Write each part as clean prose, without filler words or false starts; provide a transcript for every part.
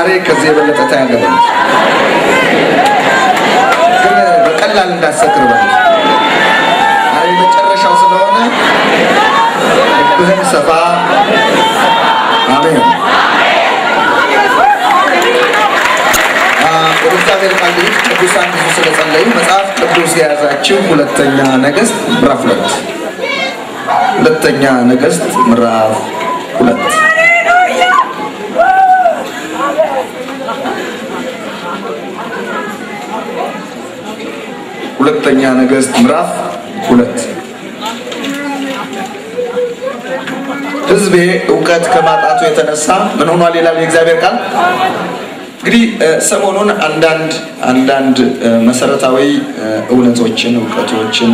ዛሬ ከዚህ የበለጠ ታያለህ በሉት። ግን በቀላል እንዳትሰክር በሉት። ዛሬ መጨረሻው ስለሆነ ልብህን ሰፋ። አሜን። ወደ እግዚአብሔር ቃል ልሂድ። ቅዱሳን ብዙ ስለጸለዩ መጽሐፍ ቅዱስ የያዛችሁ ሁለተኛ ነገሥት ምዕራፍ 2፣ ሁለተኛ ነገሥት ምዕራፍ 2፣ ሁለተኛ ነገሥት ምዕራፍ 2። ሕዝቤ እውቀት ከማጣቱ የተነሳ ምን ሆኗል ይላል የእግዚአብሔር ቃል። እንግዲህ ሰሞኑን አንዳንድ መሰረታዊ እውነቶችን፣ እውቀቶችን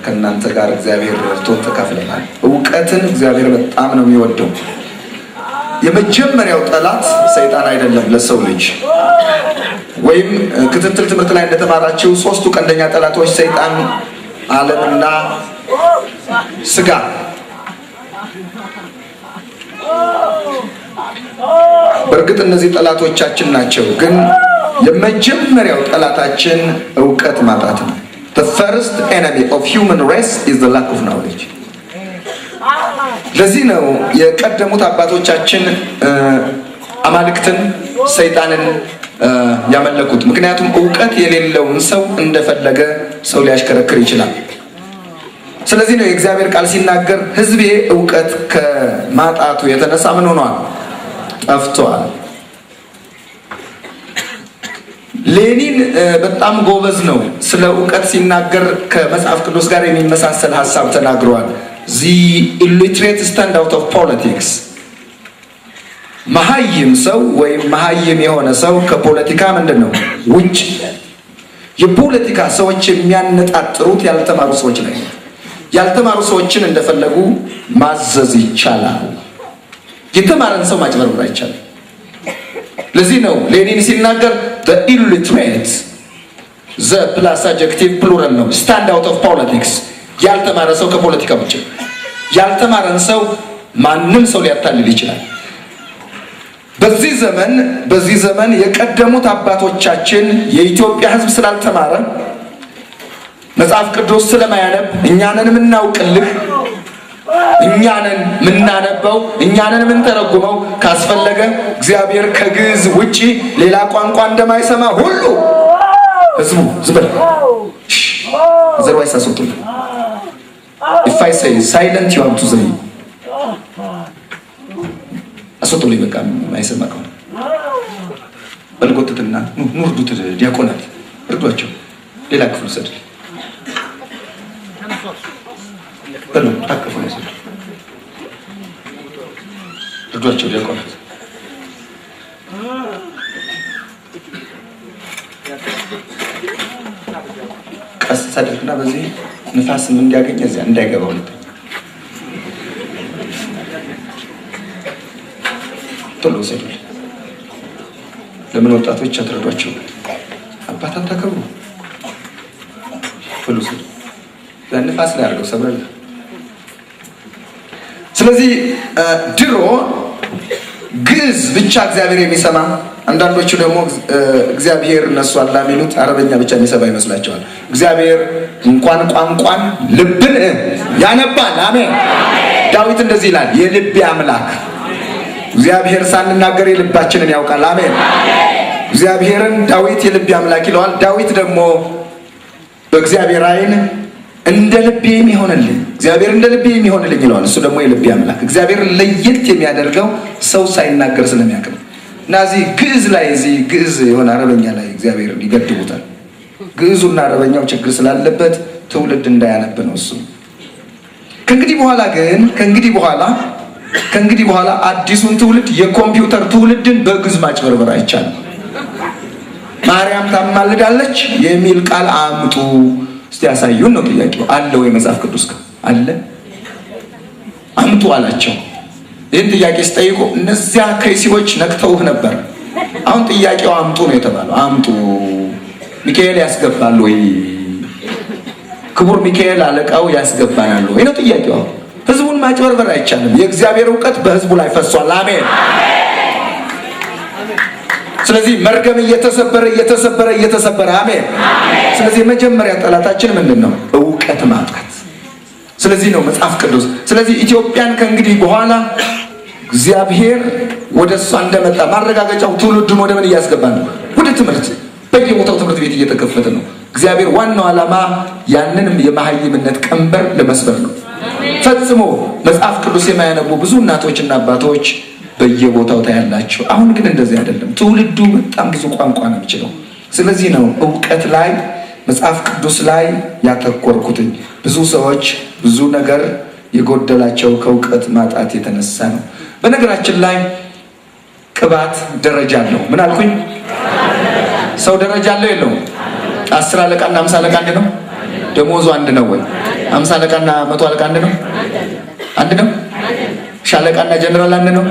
ከእናንተ ጋር እግዚአብሔር ረድቶን ተካፍለናል። እውቀትን እግዚአብሔር በጣም ነው የሚወደው። የመጀመሪያው ጠላት ሰይጣን አይደለም ለሰው ልጅ። ወይም ክትትል ትምህርት ላይ እንደተማራችሁ ሶስቱ ቀንደኛ ጠላቶች ሰይጣን፣ ዓለምና ስጋ። በእርግጥ እነዚህ ጠላቶቻችን ናቸው። ግን የመጀመሪያው ጠላታችን እውቀት ማጣት ነው። The first enemy of human race is the lack of knowledge። ለዚህ ነው የቀደሙት አባቶቻችን አማልክትን፣ ሰይጣንን ያመለኩት። ምክንያቱም እውቀት የሌለውን ሰው እንደፈለገ ሰው ሊያሽከረክር ይችላል። ስለዚህ ነው የእግዚአብሔር ቃል ሲናገር ሕዝቤ እውቀት ከማጣቱ የተነሳ ምን ሆኗል? ጠፍቷል። ሌኒን በጣም ጎበዝ ነው። ስለ እውቀት ሲናገር ከመጽሐፍ ቅዱስ ጋር የሚመሳሰል ሀሳብ ተናግረዋል። "The illiterate stand out of politics"። መሀይም ሰው ወይም መሀይም የሆነ ሰው ከፖለቲካ ምንድን ነው? ውጭ። የፖለቲካ ሰዎች የሚያነጣጥሩት ያልተማሩ ሰዎች ላይ ነው። ያልተማሩ ሰዎችን እንደፈለጉ ማዘዝ ይቻላል። የተማረን ሰው ማጭበርበር አይቻልም። ለዚህ ነው ሌኒን ሲናገር "the illiterate"፣ the plus adjective plural ነው፣ "stand out of politics"። ያልተማረ ሰው ከፖለቲካ ውጭ። ያልተማረን ሰው ማንም ሰው ሊያታልል ይችላል። በዚህ ዘመን የቀደሙት አባቶቻችን የኢትዮጵያ ሕዝብ ስላልተማረ፣ መጽሐፍ ቅዱስ ስለማያነብ፣ እኛንን የምናውቅልህ፣ እኛንን የምናነበው፣ እኛንን የምንተረጉመው፣ ካስፈለገ እግዚአብሔር ከግዕዝ ውጪ ሌላ ቋንቋ እንደማይሰማ ሁሉ ህዝቡ ዝም በል፣ otherwise አስወጡልህ። If I say silent, you have to say። አስወጡልኝ። በቃ የማይሰማ ከሆነ በልጎትትና ኑ እርዱት። ዲያቆናት እርዷቸው። ሌላ ክፍል ውሰድ። በሉ ታቀፉ ነው። እርዷቸው ዲያቆናት። ቀስ አድርግና በዚህ ንፋስም እንዲያገኝ እዚያ እንዳይገባ ሁለተኛ ቶሎ ውሰዱልኝ። ለምን ወጣቶች አትረዷቸው? አባት አታከብሩ። ቶሎ ውሰዱ። ንፋስ ላይ አድርገው ሰብረላ። ስለዚህ ድሮ ግዕዝ ብቻ እግዚአብሔር የሚሰማ፣ አንዳንዶቹ ደግሞ እግዚአብሔር እነሱ አላ የሚሉት አረበኛ ብቻ የሚሰማ ይመስላቸዋል። እግዚአብሔር እንኳን ቋንቋን ልብን ያነባል። አሜን። ዳዊት እንደዚህ ይላል፣ የልቤ አምላክ እግዚአብሔር ሳንናገር የልባችንን ያውቃል። አሜን። እግዚአብሔርን ዳዊት የልቤ አምላክ ይለዋል። ዳዊት ደግሞ በእግዚአብሔር ዓይን እንደ ልቤ የሚሆንልኝ፣ እግዚአብሔር እንደ ልቤ የሚሆንልኝ ይለዋል። እሱ ደግሞ የልቤ አምላክ። እግዚአብሔር ለየት የሚያደርገው ሰው ሳይናገር ስለሚያውቅ ነው። እና እዚህ ግዕዝ ላይ፣ እዚህ ግዕዝ የሆነ አረበኛ ላይ እግዚአብሔር ይገድቡታል። ግዕዙና አረበኛው ችግር ስላለበት ትውልድ እንዳያነብ ነው እሱ። ከእንግዲህ በኋላ ግን ከእንግዲህ በኋላ አዲሱን ትውልድ፣ የኮምፒውተር ትውልድን በግዕዝ ማጭበርበር አይቻልም። ማርያም ታማልዳለች የሚል ቃል አምጡ እስቲ ያሳዩን ነው ጥያቄው። አለ ወይ መጽሐፍ ቅዱስ አለ? አምጡ አላቸው። ይህን ጥያቄ ሲጠይቁ እነዚያ ከይሲዎች ነቅተውህ ነበር። አሁን ጥያቄው አምጡ ነው የተባለው። አምጡ፣ ሚካኤል ያስገባል ወይ? ክቡር ሚካኤል አለቃው ያስገባናል ወይ ነው ጥያቄው። ህዝቡን ማጭበርበር አይቻልም። የእግዚአብሔር እውቀት በህዝቡ ላይ ፈሷል። አሜን። ስለዚህ መርገም እየተሰበረ እየተሰበረ እየተሰበረ፣ አሜን። ስለዚህ የመጀመሪያ ጠላታችን ምንድን ነው? እውቀት ማጣት። ስለዚህ ነው መጽሐፍ ቅዱስ፣ ስለዚህ ኢትዮጵያን ከእንግዲህ በኋላ እግዚአብሔር ወደ እሷ እንደመጣ ማረጋገጫው ትውልዱን ወደ ምን እያስገባ ነው? ወደ ትምህርት። በየቦታው ትምህርት ቤት እየተከፈተ ነው። እግዚአብሔር ዋናው ዓላማ ያንንም የመሀይምነት ቀንበር ለመስበር ነው። ፈጽሞ መጽሐፍ ቅዱስ የማያነቡ ብዙ እናቶችና አባቶች በየቦታው ታያላችሁ። አሁን ግን እንደዚህ አይደለም። ትውልዱ በጣም ብዙ ቋንቋ ነው የሚችለው። ስለዚህ ነው እውቀት ላይ፣ መጽሐፍ ቅዱስ ላይ ያተኮርኩትኝ። ብዙ ሰዎች ብዙ ነገር የጎደላቸው ከእውቀት ማጣት የተነሳ ነው። በነገራችን ላይ ቅባት ደረጃ አለው። ምን አልኩኝ? ሰው ደረጃ አለው የለውም? 10 አለቃና 50 አለቃ አንድ ነው? ደሞዙ አንድ ነው ወይ? 50 አለቃና 100 አለቃ አንድ ነው? አንድ ነው? ሻለቃና ጀነራል አንድ ነው?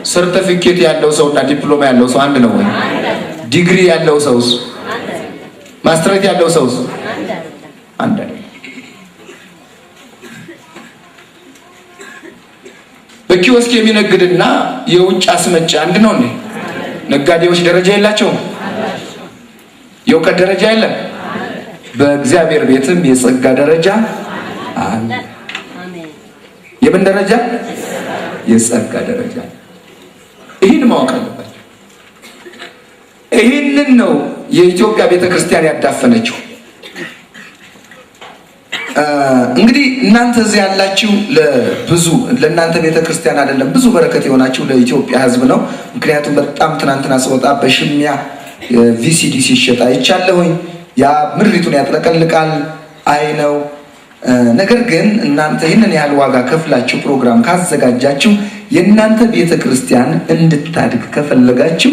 ሰርተፊኬት ያለው ሰውና ዲፕሎማ ያለው ሰው አንድ ነው ወይ? ዲግሪ ያለው ሰውስ? ማስትሬት ያለው ሰውስ? አንድ አይደለም። በኪዮስክ የሚነግድና የውጭ አስመጪ አንድ ነው እንዴ? ነጋዴዎች ደረጃ የላቸውም? የእውቀት ደረጃ የለም? በእግዚአብሔር ቤትም የጸጋ ደረጃ አለ። የምን ደረጃ? የጸጋ ደረጃ። ይህን ማወቅ አለባቸው። ይህንን ነው የኢትዮጵያ ቤተክርስቲያን ያዳፈነችው። እንግዲህ እናንተ እዚህ ያላችሁ ለብዙ፣ ለእናንተ ቤተክርስቲያን አይደለም፣ ብዙ በረከት የሆናችሁ ለኢትዮጵያ ሕዝብ ነው። ምክንያቱም በጣም ትናንትና ስወጣ በሽሚያ VCD ሲሸጥ አይቻለሁኝ። ያ ምድሪቱን ያጥለቀልቃል፣ አይ ነው። ነገር ግን እናንተ ይህንን ያህል ዋጋ ከፍላችሁ ፕሮግራም ካዘጋጃችሁ፣ የእናንተ ቤተክርስቲያን እንድታድግ ከፈለጋችሁ፣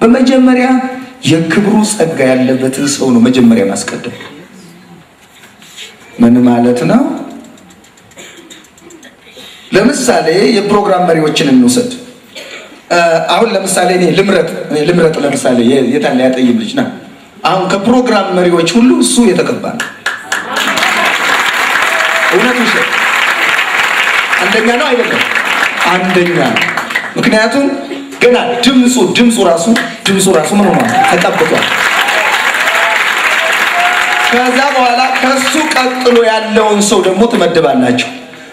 በመጀመሪያ የክብሩ ጸጋ ያለበትን ሰው ነው መጀመሪያ ማስቀደም። ምን ማለት ነው? ለምሳሌ የፕሮግራም መሪዎችን እንውሰድ። አሁን ለምሳሌ እኔ ልምረጥ። ለምሳሌ የታለ ያጠይም ልጅ ና። አሁን ከፕሮግራም መሪዎች ሁሉ እሱ የተቀባ ነው። እውነት ውሸት? አንደኛ ነው አይደለም? አንደኛ ነው። ምክንያቱም ገና ድምፁ ራሱ ምን ሆኗል? ተቀብቷል። ከዛ በኋላ ከሱ ቀጥሎ ያለውን ሰው ደግሞ ትመድባላችሁ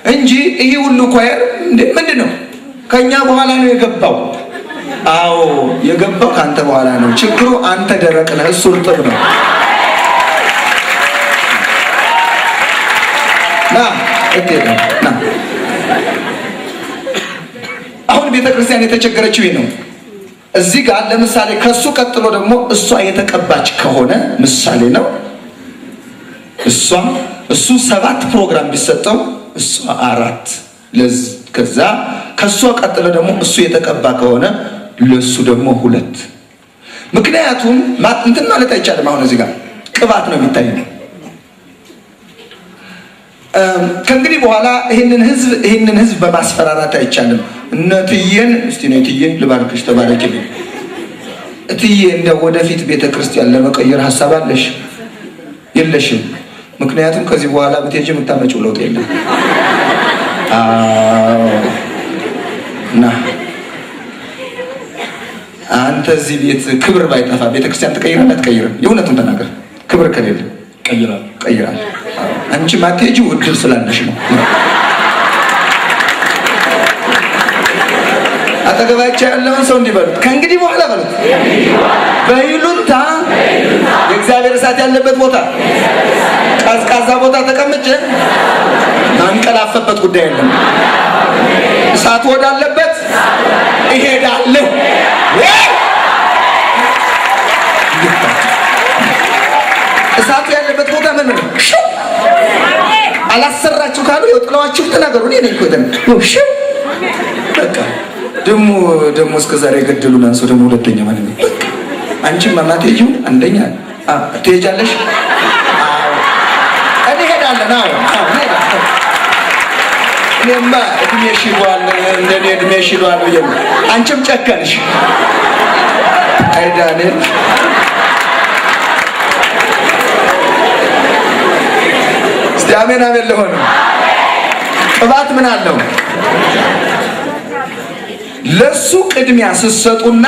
እንጂ ይሄ ሁሉ choir ምንድን ነው? ከኛ በኋላ ነው የገባው። አዎ፣ የገባው ከአንተ በኋላ ነው። ችግሩ አንተ ደረቅ ነህ፣ እሱ እርጥብ ነው። ና ና። አሁን ቤተ ክርስቲያን የተቸገረችው ይህ ነው። እዚህ ጋር ለምሳሌ ከሱ ቀጥሎ ደግሞ እሷ የተቀባች ከሆነ፣ ምሳሌ ነው። እሷ እሱ ሰባት ፕሮግራም ቢሰጠው እሷ አራት። ከዛ ከእሷ ቀጥሎ ደግሞ እሱ የተቀባ ከሆነ ለእሱ ደግሞ ሁለት። ምክንያቱም እንትን ማለት አይቻልም። አሁን እዚህ ጋር ቅባት ነው የሚታየው። ከእንግዲህ በኋላ ይህንን ህዝብ በማስፈራራት አይቻልም። እነ እትዬን፣ እስቲ ነው እትዬ ልባርክሽ፣ ተባረኪልኝ። እትዬ፣ እንደ ወደፊት ቤተ ክርስቲያን ለመቀየር ሀሳብ አለሽ የለሽም? ምክንያቱም ከዚህ በኋላ ብትሄጂ የምታመጪው ለውጥ የለም። አዎ፣ ና አንተ፣ እዚህ ቤት ክብር ባይጠፋ ቤተክርስቲያን ትቀይራለህ አትቀይርም? የእውነቱን ተናገር። ክብር ከሌለ ቀይራል። ቀይራል። አንቺ ማትሄጂው እድል ስላለሽ ነው። አጠገባቸው ያለውን ሰው እንዲህ በሉት፣ ከእንግዲህ በኋላ በሉት፣ በይሉንታ የእግዚአብሔር እሳት ያለበት ቦታ፣ ቀዝቃዛ ቦታ ተቀምጬ ማንቀላፈበት ጉዳይ የለም። እሳቱ ወዳለበት እሄዳለሁ። እሳቱ ያለበት ቦታ ምን ነው? አላሰራችሁ ካሉ ጥለዋችሁ ተናገሩ። እኔ ነኝ እኮ ሽው፣ በቃ ደግሞ ደግሞ እስከ ዛሬ የገደሉን አንሶ ደግሞ ሁለተኛ ማለት ነው። በቃ አንቺም ማማትሄጂው አንደኛ ትሄጃለሽ። እኔ እሄዳለሁ። አዎ አዎ እሄዳለሁ። እኔማ እድሜሽ ሂዷል፣ እንደኔ እድሜሽ ሂዷል ብዬ ነው። አንቺም ጨከንሽ። አይ ዳንኤል፣ እስቲ አሜን አሜን ለሆነ። ቅባት ምን አለው? ለሱ ቅድሚያ ስትሰጡና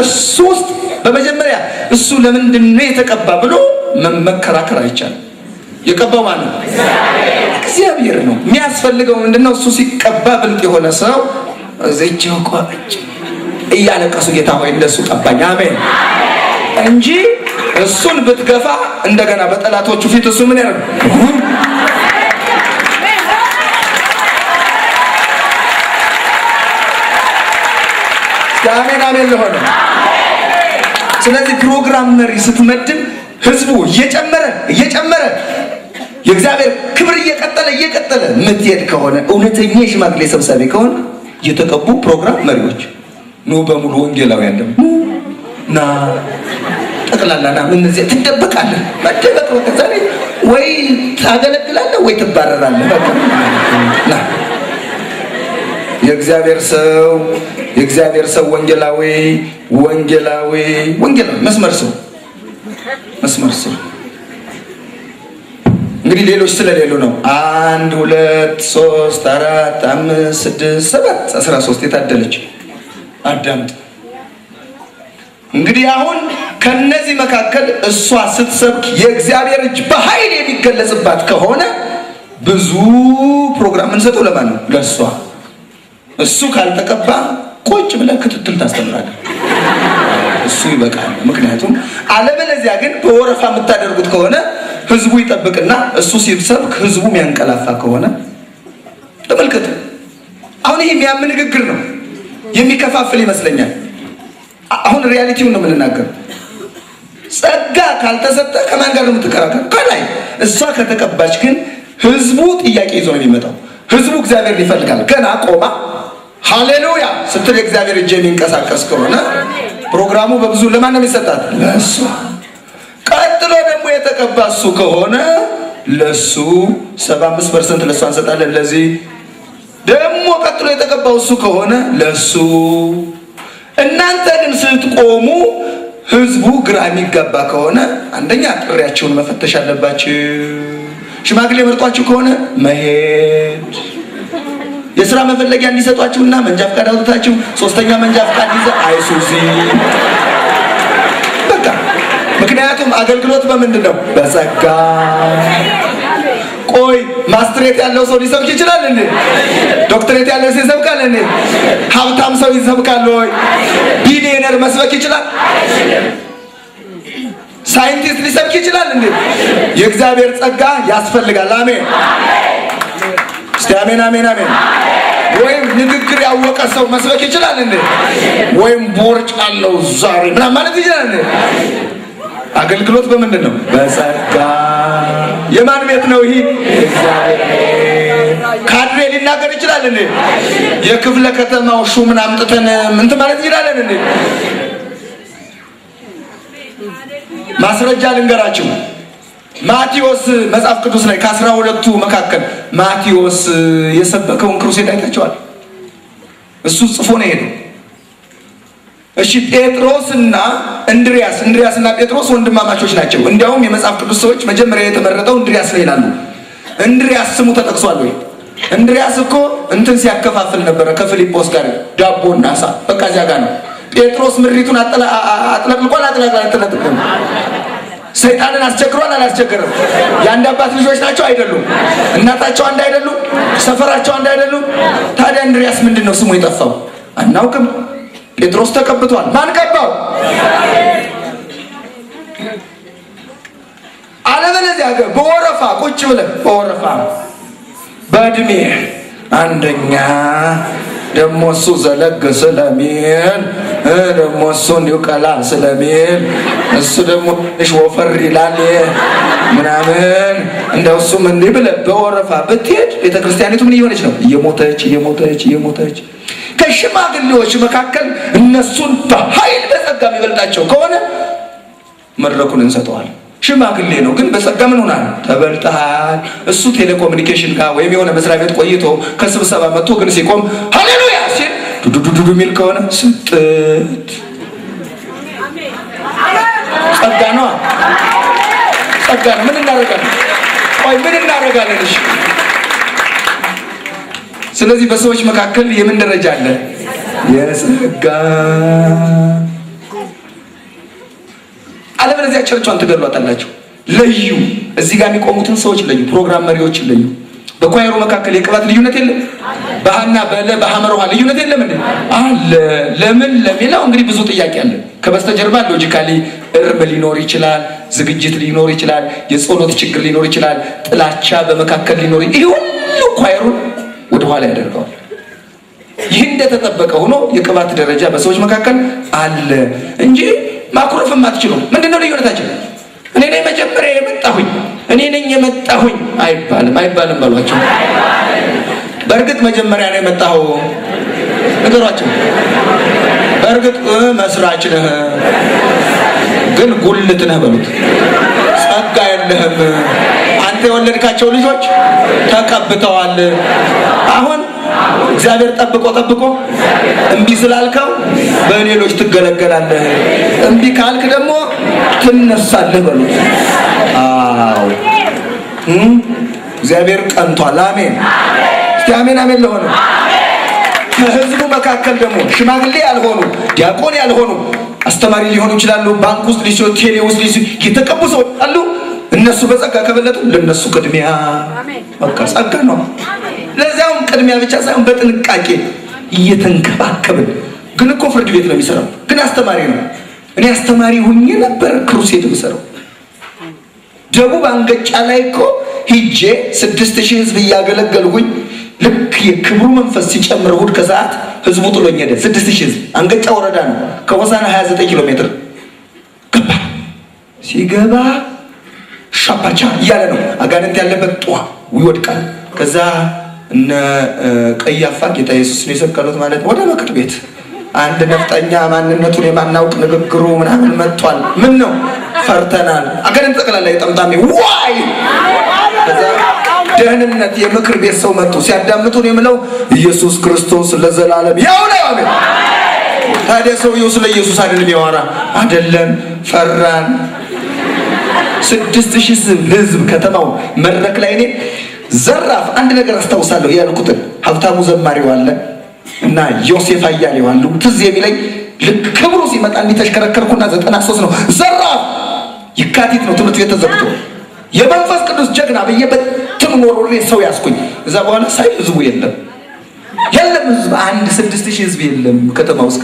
እሱ ውስጥ በመጀመሪያ እሱ ለምንድን ነው የተቀባ ብሎ መከራከር አይቻልም። የቀባው ማን ነው? እግዚአብሔር ነው። የሚያስፈልገው ምንድነው? እሱ ሲቀባ ብልጥ የሆነ ሰው እዚህው ቆጭ እያለቀሱ ጌታ ሆይ እንደሱ ቀባኝ አሜን እንጂ እሱን ብትገፋ እንደገና በጠላቶቹ ፊት እሱ ምን ያደርግ? አሜን አሜን ለሆነ። ስለዚህ ፕሮግራም መሪ ስትመድብ ህዝቡ እየጨመረ እየጨመረ የእግዚአብሔር ክብር እየቀጠለ እየቀጠለ የምትሄድ ከሆነ፣ እውነተኛ የሽማግሌ ሰብሳቢ ከሆነ፣ የተቀቡ ፕሮግራም መሪዎች ኑ፣ በሙሉ ወንጌላውያን ደግሞ ኑ፣ ና ጠቅላላ ና። ምን እዚያ ትደበቃለህ? መደበቅ በቃ ዛሬ ወይ ታገለግላለህ ወይ ትባረራለህ። በቃ ና። የእግዚአብሔር ሰው፣ የእግዚአብሔር ሰው፣ ወንጌላዊ፣ ወንጌላዊ፣ ወንጌላዊ፣ መስመር ሰው፣ መስመር ሰው። እንግዲህ ሌሎች ስለሌሉ ነው። 1፣ 2፣ 3፣ 4፣ 5፣ 6፣ 7፣ 13 የታደለች አዳምጥ። እንግዲህ አሁን ከነዚህ መካከል እሷ ስትሰብክ የእግዚአብሔር እጅ በኃይል የሚገለጽባት ከሆነ ብዙ ፕሮግራም የምንሰጠው ለማን ነው? ለእሷ። እሱ ካልተቀባ ቁጭ ብለህ ክትትል ታስተምራለህ። እሱ ይበቃል። ምክንያቱም አለበለዚያ ግን በወረፋ የምታደርጉት ከሆነ ህዝቡ ይጠብቅና እሱ ሲሰብክ ህዝቡ የሚያንቀላፋ ከሆነ ተመልከቱ። አሁን ይሄ የሚያም ንግግር ነው፣ የሚከፋፍል ይመስለኛል። አሁን reality ውን ነው የምንናገረው። ጸጋ ካልተሰጠ ከማን ጋር ነው የምትከራከር? ከላይ እሷ ከተቀባች ግን ህዝቡ ጥያቄ ይዞ ነው የሚመጣው። ህዝቡ እግዚአብሔር ይፈልጋል። ገና ቆማ ሃሌሉያ ስትል የእግዚአብሔር እጅ የሚንቀሳቀስ ከሆነ ፕሮግራሙ በብዙ ለማን ነው የሚሰጣት? ለእሷ። ቀጥሎ ደግሞ የተቀባ እሱ ከሆነ ለሱ 75% ለእሷ እንሰጣለን። ለዚህ ደግሞ ቀጥሎ የተቀባው እሱ ከሆነ ለሱ። እናንተ ግን ስትቆሙ ህዝቡ ግራ የሚጋባ ከሆነ አንደኛ ጥሪያቸውን መፈተሽ አለባችሁ። ሽማግሌ መርጧችሁ ከሆነ መሄድ፣ የስራ መፈለጊያ እንዲሰጧችሁና መንጃ ፈቃድ አውጥታችሁ ሶስተኛ መንጃ ፈቃድ ይዘ አይሱዚ በቃ። ምክንያቱም አገልግሎት በምንድን ነው? በጸጋ። ቆይ ማስትሬት ያለው ሰው ሊሰብክ ይችላል እንዴ? ዶክትሬት ያለው ሰው ይሰብካል እንዴ? ሀብታም ሰው ይሰብካል ወይ? ቢሊዮነር መስበክ ይችላል? ሳይንቲስት ሊሰብክ ይችላል እንዴ? የእግዚአብሔር ጸጋ ያስፈልጋል። አሜን። እስቲ አሜን አሜን አሜን። ወይም ንግግር ያወቀ ሰው መስበክ ይችላል እንዴ? ወይም ቦርጭ አለው ዛሬ ምናምን ማለት ይችላል እንዴ? አገልግሎት በምንድን ነው? በጸጋ። የማን ቤት ነው ይሄ? እግዚአብሔር። ካድሬ ሊናገር ይችላል እንዴ? የክፍለ ከተማው ሹምን አምጥተን እንትን ማለት ይችላል እንዴ? ማስረጃ ልንገራችሁ። ማቴዎስ መጽሐፍ ቅዱስ ላይ ከ12ቱ መካከል ማቴዎስ የሰበከውን crusade አይታችኋል? እሱ ጽፎ ነው የሄደው። እሺ ጴጥሮስና እንድሪያስ፣ እንድሪያስና ጴጥሮስ ወንድማማቾች ናቸው። እንዲያውም የመጽሐፍ ቅዱስ ሰዎች መጀመሪያ የተመረጠው እንድሪያስ ነው ይላሉ። እንድሪያስ ስሙ ተጠቅሷል ወይ? እንድሪያስ እኮ እንትን ሲያከፋፍል ነበረ ከፊልጶስ ጋር ዳቦና ዓሣ፣ በቃ እዚያ ጋር ነው። ጴጥሮስ ምሪቱን አጥለቅልቋል፣ አጥለቅልቋል። ሰይጣንን አስቸግሯል፣ አላስቸገረም? የአንድ አባት ልጆች ናቸው አይደሉም? እናታቸው አንድ አይደሉም? ሰፈራቸው አንድ አይደሉም? ታዲያ እንድሪያስ ምንድን ነው ስሙ የጠፋው? አናውቅም። ጴጥሮስ ተቀብቷል። ማን ቀባው? አለበለዚያ ግን በወረፋ ቁጭ ብለህ በወረፋ በእድሜ አንደኛ ደግሞ እሱ ዘለግ ስለሚል፣ ደግሞ እሱ እንዲሁ ቀላ ስለሚል፣ እሱ ደግሞ ትንሽ ወፈር ይላል ምናምን እንደው እሱም እንዲህ ብለህ በወረፋ ብትሄድ ቤተክርስቲያኒቱ ምን እየሆነች ነው? እየሞተች እየሞተች እየሞተች። ከሽማግሌዎች መካከል እነሱን በኃይል በጸጋ የሚበልጣቸው ከሆነ መድረኩን እንሰጠዋል። ሽማግሌ ነው ግን በጸጋ ምን ሆናል? ተበልጠሃል። እሱ ቴሌኮሙኒኬሽን ጋር ወይም የሆነ መስሪያ ቤት ቆይቶ ከስብሰባ መጥቶ ግን ሲቆም ሃሌሉያ ሲል ዱዱዱዱ የሚል ከሆነ ስጥት። ጸጋ ነው፣ ጸጋ ነው። ምን እናደርጋለን? ቆይ ምን እናደርጋለን? እሺ ስለዚህ በሰዎች መካከል የምን ደረጃ አለ? የጸጋ። አለበለዚያ ቸርቿን ትገሏታላችሁ። ለዩ። እዚህ ጋር የሚቆሙትን ሰዎች ለዩ። ፕሮግራም መሪዎችን ለዩ። በ choir ኡ መካከል የቅባት ልዩነት የለም። በሀና በለ በሐመር ውሃ ልዩነት የለም እንዴ? አለ። ለምን ለሚለው እንግዲህ ብዙ ጥያቄ አለ። ከበስተጀርባ logically እርም ሊኖር ይችላል፣ ዝግጅት ሊኖር ይችላል፣ የጸሎት ችግር ሊኖር ይችላል፣ ጥላቻ በመካከል ሊኖር፣ ይህ ሁሉ choir ኡን ወደኋላ ያደርገዋል። ይህ እንደተጠበቀ ሆኖ የቅባት ደረጃ በሰዎች መካከል አለ እንጂ ማኩረፍም አትችሉም። ምንድነው ልዩነታችን? እኔ ነኝ መጀመሪያ የመጣሁኝ፣ እኔ ነኝ የመጣሁኝ አይባልም። አይባልም በሏቸው። በእርግጥ መጀመሪያ ነው የመጣኸው ንገሯቸው። በእርግጥ መስራች ነህ፣ ግን ጉልት ነህ በሉት። ጸጋ የለህም። አንተ የወለድካቸው ልጆች ተቀብተዋል። አሁን እግዚአብሔር ጠብቆ ጠብቆ እምቢ ስላልከው በሌሎች ትገለገላለህ። እምቢ ካልክ ደግሞ ትነሳለህ በሉት። አዎ፣ እግዚአብሔር ቀንቷል። አሜን። እስቲ አሜን አሜን ለሆነ። ከህዝቡ መካከል ደግሞ ሽማግሌ ያልሆኑ፣ ዲያቆን ያልሆኑ፣ አስተማሪ ሊሆኑ ይችላሉ። ባንክ ውስጥ ሊሰሩ፣ ቴሌ ውስጥ ሊሰሩ የተቀቡ ሰዎች አሉ። እነሱ በጸጋ ከበለጡ ለነሱ ቅድሚያ፣ በቃ ጸጋ ነው። ለዚያውም ቅድሚያ ብቻ ሳይሆን በጥንቃቄ እየተንከባከብን። ግን እኮ ፍርድ ቤት ነው የሚሰራው፣ ግን አስተማሪ ነው። እኔ አስተማሪ ሁኜ ነበር crusade የምሰራው። ደቡብ አንገጫ ላይ እኮ ሂጄ 6,000 ህዝብ እያገለገልኩኝ ልክ የክብሩ መንፈስ ሲጨምር እሑድ ከሰዓት ህዝቡ ጥሎኝ ሄደ። 6,000 ህዝብ፣ አንገጫ ወረዳ ነው፣ ከሆሳና 29 ኪሎ ሜትር ገባ። ሲገባ ሻፓቻ እያለ ነው፣ አጋንንት ያለበት ጧ ይወድቃል። ከዛ እነ ቀያፋ ጌታ ኢየሱስን የሰቀሉት ማለት ወደ ምክር ቤት አንድ ነፍጠኛ ማንነቱን የማናውቅ ንግግሩ ምናምን መጥቷል። ምን ነው ፈርተናል። አጋንንት ጠቅላላ የጠምጣሚ ዋይ። ከዛ ደህንነት የምክር ቤት ሰው መጡ። ሲያዳምጡን የምለው ኢየሱስ ክርስቶስ ለዘላለም ያው ነው። አሜን። ታዲያ ሰውየው ስለ ኢየሱስ አይደለም ያወራ? አይደለም፣ ፈራን። 6,000 ህዝብ ከተማው መድረክ ላይ እኔ ዘራፍ። አንድ ነገር አስታውሳለሁ ያልኩትን፣ ሀብታሙ ዘማሪው አለ እና ዮሴፍ አያሌው አሉ። ትዝ የሚለኝ ልክ ክብሩ ሲመጣ እንዲህ ተሽከረከርኩና 93 ነው፣ ዘራፍ፣ የካቲት ነው፣ ትምህርት ቤት ተዘግቶ የመንፈስ ቅዱስ ጀግና ብዬ በትም ወርውሬ ሰው ያስኩኝ። እዛ በኋላ ሳይ ህዝቡ የለም፣ የለም ህዝብ፣ አንድ 6,000 ህዝብ የለም ከተማ ውስጥ።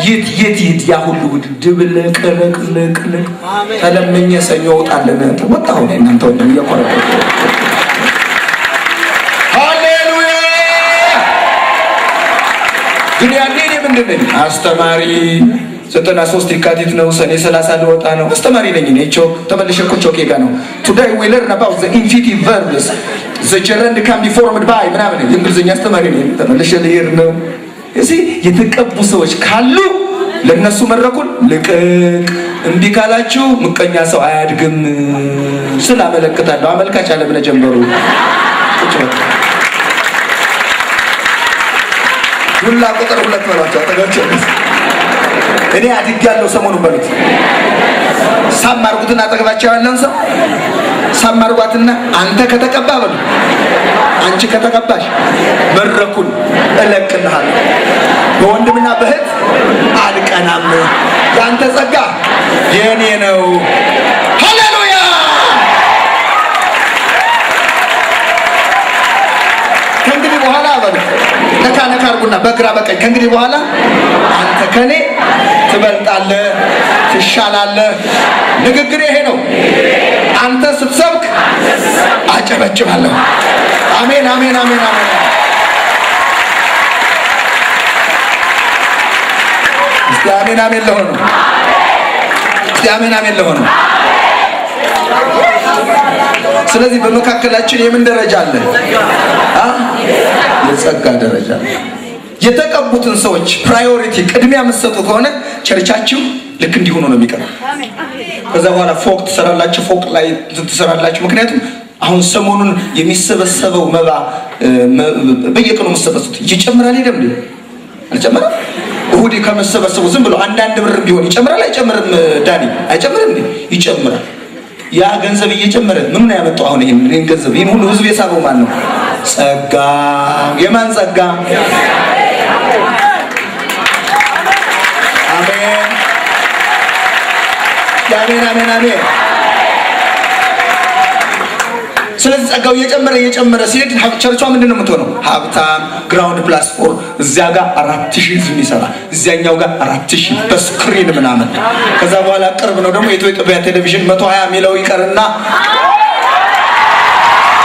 የት የት የት ያ ሁሉ ድብልቅልቅልቅልቅ። ተለምኜ ሰኞ እወጣለን ወጣሁ። እናንተ ወንድም እየኮረኮርኩ፣ ሃሌሉያ። ግን ያኔ እኔ ምንድን ነኝ? አስተማሪ። 93 የካቲት ነው፣ ሰኔ 30 ልወጣ ነው። አስተማሪ ነኝ እኔ። ቾክ ተመልሼ እኮ ቾኬ ጋር ነው። Today we learn about the infinitive verbs, the gerund can be formed by ምናምን፣ የእንግሊዝኛ አስተማሪ ነኝ። ተመልሼ ልሄድ ነው። እዚህ የተቀቡ ሰዎች ካሉ ለነሱ መድረኩን ልቅቅ። እምቢ ካላችሁ ምቀኛ ሰው አያድግም ስል አመለክታለሁ። አመልካች አለምነህ ጀንበሩ ቁጭ በል። ዱላ ቁጥር 2 በሏቸው። አጠገባቸው እኔ አድጌያለሁ ሰሞኑን በሉት። ሳም አድርጉትና አጠገባቸው ያለን ሰው ሳም አድርጓትና አንተ ከተቀባ በሉ፣ አንቺ ከተቀባሽ መድረኩን እለቅልሃለሁ። በወንድምና በእህት አልቀናም። ያንተ ጸጋ የኔ ነው። ሃሌሉያ። ከእንግዲህ በኋላ በሉ፣ ነካ ነካ አድርጉና በግራ በቀኝ፣ ከእንግዲህ በኋላ አንተ ከኔ ትበልጣለህ፣ ትሻላለህ። ንግግር ይሄ ነው። አንተ ስትሰብክ አጨበጭባለሁ። አሜን አሜን አሜን አሜን። እስቲ አሜን አሜን ለሆነ፣ እስቲ አሜን አሜን ለሆነ። ስለዚህ በመካከላችን የምን ደረጃ አለ? የጸጋ ደረጃ። የተቀቡትን ሰዎች priority ቅድሚያ የምትሰጡ ከሆነ ቸርቻችሁ ልክ እንዲሆኑ ነው የሚቀረው። ከዛ በኋላ ፎቅ ትሰራላችሁ፣ ፎቅ ላይ ትሰራላችሁ። ምክንያቱም አሁን ሰሞኑን የሚሰበሰበው መባ፣ በየቀኑ የምትሰበስቡት ይጨምራል። ሄደም እንዴ አልጨመረም? እሁድ ከመሰበሰቡ ዝም ብሎ አንዳንድ ብር ቢሆን ይጨምራል አይጨምርም? ዳኒ አይጨምርም እንዴ? ይጨምራል። ያ ገንዘብ እየጨመረ ምኑ ነው ያመጣው? አሁን ይሄን ገንዘብ፣ ይሄን ሁሉ ህዝብ የሳበው ማን ነው? ጸጋ። የማን ጸጋ? አሜን አሜን አሜን። ስለዚህ ጸጋው እየጨመረ እየጨመረ ሲሄድ ቸርቿ ምንድን ነው የምትሆነው? ሀብታም ground plus four እዚያ ጋር 4000 ህዝብ የሚሰራ እዚያኛው ጋር 4000 በ screen ምናምን። ከዛ በኋላ ቅርብ ነው ደግሞ የኢትዮጵያ ቴሌቪዥን 120 የሚለው ይቀርና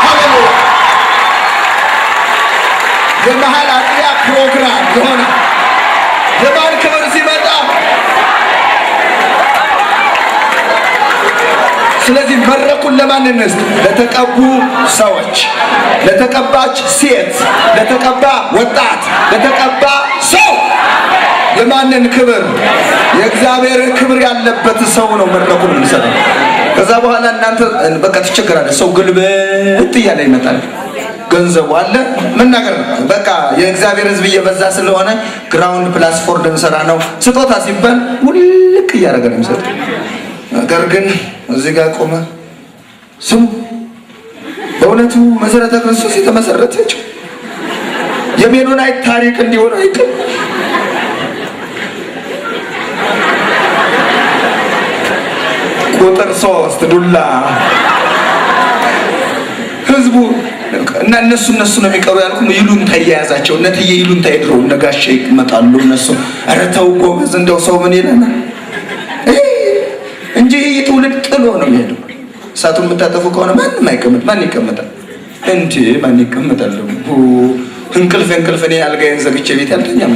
ሃሌሉያ የመሀል አጥቢያ ፕሮግራም ይሆናል። የማን ክብር ሲመጣ ስለዚህ መድረኩን ለማን እንስጥ? ለተቀቡ ሰዎች፣ ለተቀባች ሴት፣ ለተቀባ ወጣት፣ ለተቀባ ሰው። የማንን ክብር? የእግዚአብሔር ክብር ያለበት ሰው ነው መድረኩን የምንሰጠው። ከዛ በኋላ እናንተ በቃ ትቸገራለህ። ሰው ግልብጥ እያለ ይመጣል። ገንዘቡ አለ መናገር ነው። በቃ የእግዚአብሔር ሕዝብ እየበዛ ስለሆነ ground plus four ልንሰራ ነው። ስጦታ ሲባል ውልቅ እያደረገ ነው የሚሰጠው። ነገር ግን እዚህ ጋር ቆመ። ስሙ፣ በእውነቱ መሰረተ ክርስቶስ የተመሰረተችው የሜኖናይት ታሪክ እንዲሆን አይቀር። ቁጥር 3 ዱላ ህዝቡ እና እነሱ እነሱ ነው የሚቀሩ ያልኩ ይሉንታ እየያዛቸው እነ እትዬ ይሉንታ የድሮ እነ ጋሼ ይመጣሉ። እነሱ ኧረ ተው ጎበዝ፣ እንደው ሰው ምን ይለናል እንጂ ይህ ትውልድ ጥሎ ነው የሚሄደው። እሳቱን የምታጠፉ ከሆነ ማንም አይቀመጥ። ማን ይቀመጣል እንዴ? ማን ይቀመጣል? እንቅልፍ እንቅልፍ እኔ አልጋዬን ዘግቼ ቤት አልተኛም።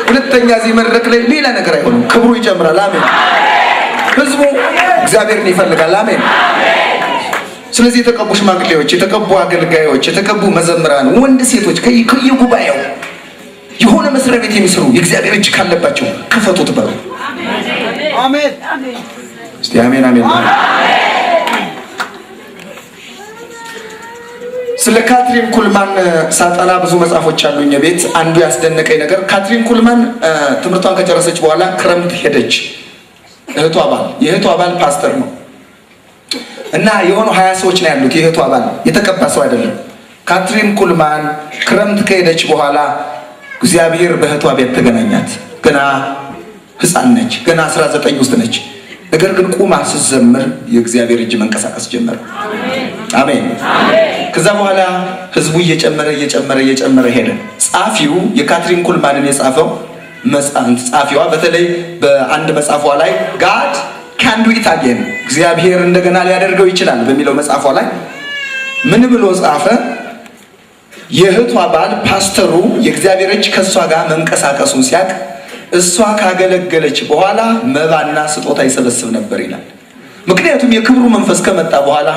ሁለተኛ እዚህ መድረክ ላይ ሌላ ነገር አይሆንም። ክብሩ ይጨምራል። አሜን። ህዝቡ እግዚአብሔርን ይፈልጋል። አሜን። ስለዚህ የተቀቡ ሽማግሌዎች፣ የተቀቡ አገልጋዮች፣ የተቀቡ መዘምራን፣ ወንድ ሴቶች ከየጉባኤው የሆነ መስሪያ ቤት የሚሰሩ የእግዚአብሔር እጅ ካለባቸው ክፈቱት በሩ። አሜን። እስቲ አሜን አሜን። ስለ ካትሪን ኩልማን ሳጠና ብዙ መጽሐፎች አሉኝ ቤት። አንዱ ያስደነቀኝ ነገር ካትሪን ኩልማን ትምህርቷን ከጨረሰች በኋላ ክረምት ሄደች። እህቷ ባል የእህቷ ባል ፓስተር ነው እና የሆኑ 20 ሰዎች ነው ያሉት። የእህቷ ባል የተቀባ ሰው አይደለም። ካትሪን ኩልማን ክረምት ከሄደች በኋላ እግዚአብሔር በእህቷ ቤት ተገናኛት። ገና ሕፃን ነች፣ ገና 19 ውስጥ ነች። ነገር ግን ቁማ ስትዘምር የእግዚአብሔር እጅ መንቀሳቀስ ጀመረ። አሜን። ከዛ በኋላ ህዝቡ እየጨመረ እየጨመረ እየጨመረ ሄደ። ጸሐፊው የካትሪን ኩልማንን የጻፈው ጸሐፊዋ በተለይ በአንድ መጽሐፏ ላይ God can do it again እግዚአብሔር እንደገና ሊያደርገው ይችላል በሚለው መጽሐፏ ላይ ምን ብሎ ጻፈ? የእህቷ ባል ፓስተሩ የእግዚአብሔር እጅ ከእሷ ጋር መንቀሳቀሱን ሲያቅ እሷ ካገለገለች በኋላ መባና ስጦታ ይሰበስብ ነበር ይላል። ምክንያቱም የክብሩ መንፈስ ከመጣ በኋላ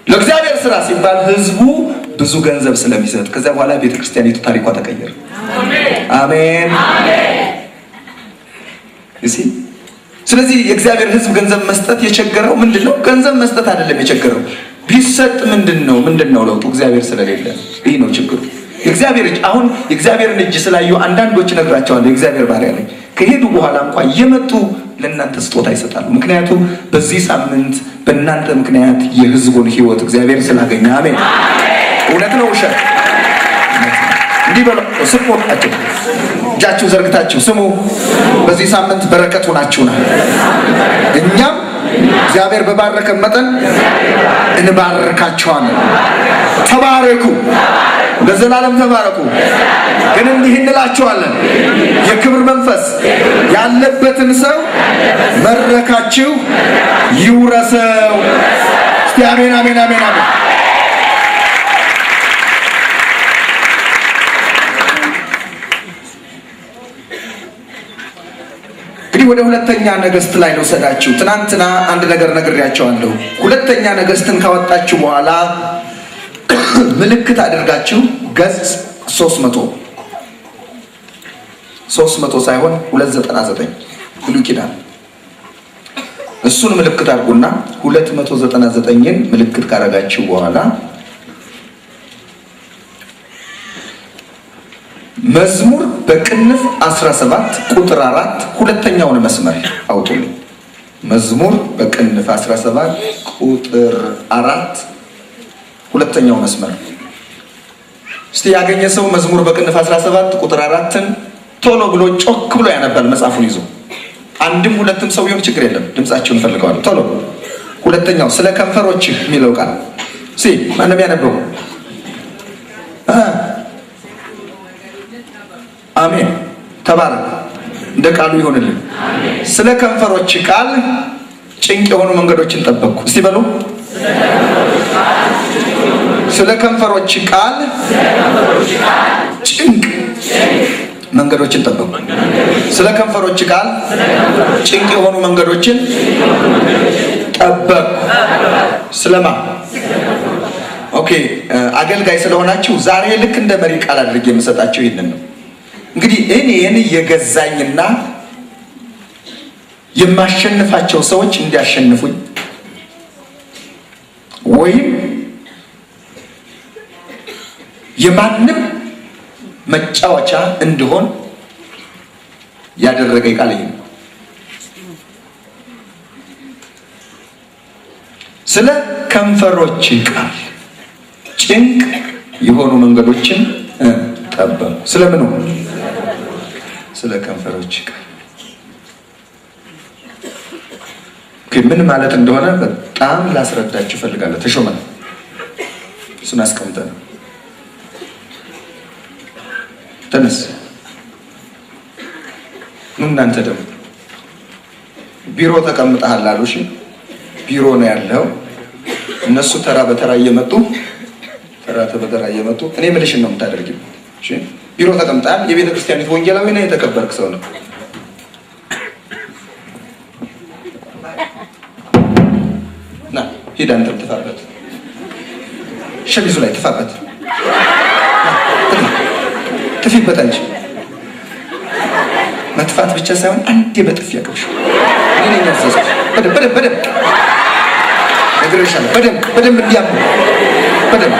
ለእግዚአብሔር ስራ ሲባል ህዝቡ ብዙ ገንዘብ ስለሚሰጥ ከዚያ በኋላ ቤተክርስቲያኒቱ ታሪኳ ተቀየረ። አሜን። እሺ። ስለዚህ የእግዚአብሔር ህዝብ ገንዘብ መስጠት የቸገረው ምንድን ነው? ገንዘብ መስጠት አይደለም የቸገረው። ቢሰጥ ምንድን ነው ለውጡ? እግዚአብሔር ስለሌለ ይህ ነው ችግሩ። የእግዚአብሔር እጅ አሁን የእግዚአብሔርን እጅ ስላዩ አንዳንዶች እነግራቸዋለሁ፣ የእግዚአብሔር ባሪያ ነኝ። ከሄዱ በኋላ እንኳን እየመጡ ለእናንተ ስጦታ ይሰጣሉ። ምክንያቱም በዚህ ሳምንት በእናንተ ምክንያት የህዝቡን ህይወት እግዚአብሔር ስላገኘ። አሜን። እውነት ነው ውሸት? እንዲህ በሉ፣ ስሙ፣ እጃችሁ ዘርግታችሁ ስሙ። በዚህ ሳምንት በረከት ሆናችሁናል። እኛም እግዚአብሔር በባረከን መጠን እንባርካችኋለን። ተባረኩ፣ ለዘላለም ተባረኩ። ግን እንዲህ እንላችኋለን፣ የክብር መንፈስ ያለበትን ሰው መድረካችሁ ይውረሰው። እስቲ አሜን አሜን አሜን አሜን። እንግዲህ ወደ ሁለተኛ ነገሥት ላይ ልውሰዳችሁ። ትናንትና አንድ ነገር ነግሬያቸዋለሁ። ሁለተኛ ነገሥትን ካወጣችሁ በኋላ ምልክት አድርጋችሁ ገጽ 300 300 ሳይሆን 299 ብሉይ ኪዳን እሱን ምልክት አድርጉና 299ን ምልክት ካረጋችሁ በኋላ መዝሙር በቅንፍ 17 ቁጥር 4 ሁለተኛውን መስመር አውጡልኝ። መዝሙር በቅንፍ 17 ቁጥር 4 ሁለተኛው መስመር። እስቲ ያገኘ ሰው መዝሙር በቅንፍ 17 ቁጥር 4ን ቶሎ ብሎ ጮክ ብሎ ያነባል መጽሐፉን ይዞ። አንድም ሁለትም ሰው ቢሆን ችግር የለም። ድምጻችሁን እፈልገዋለሁ። ቶሎ። ሁለተኛው ስለ ከንፈሮችህ የሚለው ቃል ሲ ማንም ያነበው? አሜን። ተባረክ። እንደ ቃሉ ይሆንልን። ስለ ከንፈሮች ቃል ጭንቅ የሆኑ መንገዶችን ጠበቅኩ። እስቲ በሉ፣ ስለ ከንፈሮች ቃል ጭንቅ መንገዶችን ጠበቅኩ። ስለ ከንፈሮች ቃል ጭንቅ የሆኑ መንገዶችን ጠበቅኩ። ስለማ okay፣ አገልጋይ ስለሆናችሁ ዛሬ ልክ እንደ መሪ ቃል አድርጌ የምሰጣችሁ ይህንን ነው። እንግዲህ እኔን የገዛኝና የማሸንፋቸው ሰዎች እንዲያሸንፉኝ ወይም የማንም መጫወቻ እንድሆን ያደረገኝ ቃል ይሄ ነው። ስለ ከንፈሮች ቃል ጭንቅ የሆኑ መንገዶችን ጠበቁ። ስለምኑ? ስለ ከንፈሮች ቃል። ምን ማለት እንደሆነ በጣም ላስረዳችሁ እፈልጋለሁ። ተሾመ፣ እሱን አስቀምጠን ተነስ። እናንተ ደግሞ ቢሮ ተቀምጠሃል አሉ። እሺ ቢሮ ነው ያለው። እነሱ ተራ በተራ እየመጡ፣ ተራ በተራ እየመጡ እኔ ምልሽን ነው የምታደርጊው። እሺ ቢሮ ተቀምጠሃል። የቤተ ክርስቲያኒቱ ወንጌላዊ ነህ፣ የተከበርክ ሰው ነው። ና ሂድ፣ አንተም ትፋበት፣ ሸሚዙ ላይ ትፋበት፣ ትፊበት። አንቺ መጥፋት ብቻ ሳይሆን አንዴ በጥፊ ያቀብሽው። እኔ ነኝ ያዘዝኩት። በደንብ በደንብ በደንብ ነግሬሻለሁ። በደንብ በደንብ እንዲያም በደንብ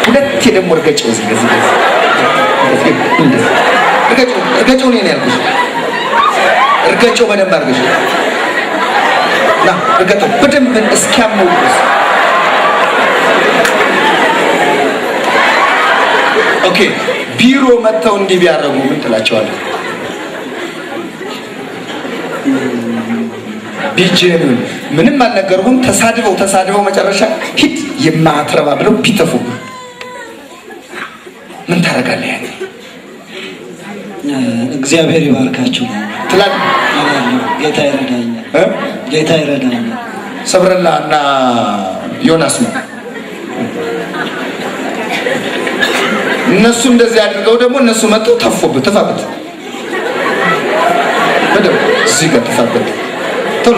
ሁለቴ ደግሞ እርገጨው። እዚህ እዚህ እዚህ እርገጨው፣ እርገጨው። እኔ ነኝ ያልኩሽ። እርገጨው በደንብ አድርገሽ ና፣ እርገጠው በደንብ እስኪያመው ድረስ። Okay፣ ቢሮ መጥተው እንዲህ ቢያደርጉ ምን ትላቸዋለህ? ቢጀኑን ምንም አልነገርሁም። ተሳድበው ተሳድበው መጨረሻ ሂድ የማትረባ ብለው ቢተፉ ምን ታደርጋለህ? ያኔ እግዚአብሔር ይባርካችሁ ትላለህ። እላለሁ። ጌታ ይረዳኛል። ጌታ ይረዳኛል። ሰብረላ እና ዮናስ ነው። እነሱ እንደዚህ አድርገው ደግሞ እነሱ መጥተው ተፎብህ። ትፋበት፣ በደምብ እዚህ ጋር ትፋበት። ቶሎ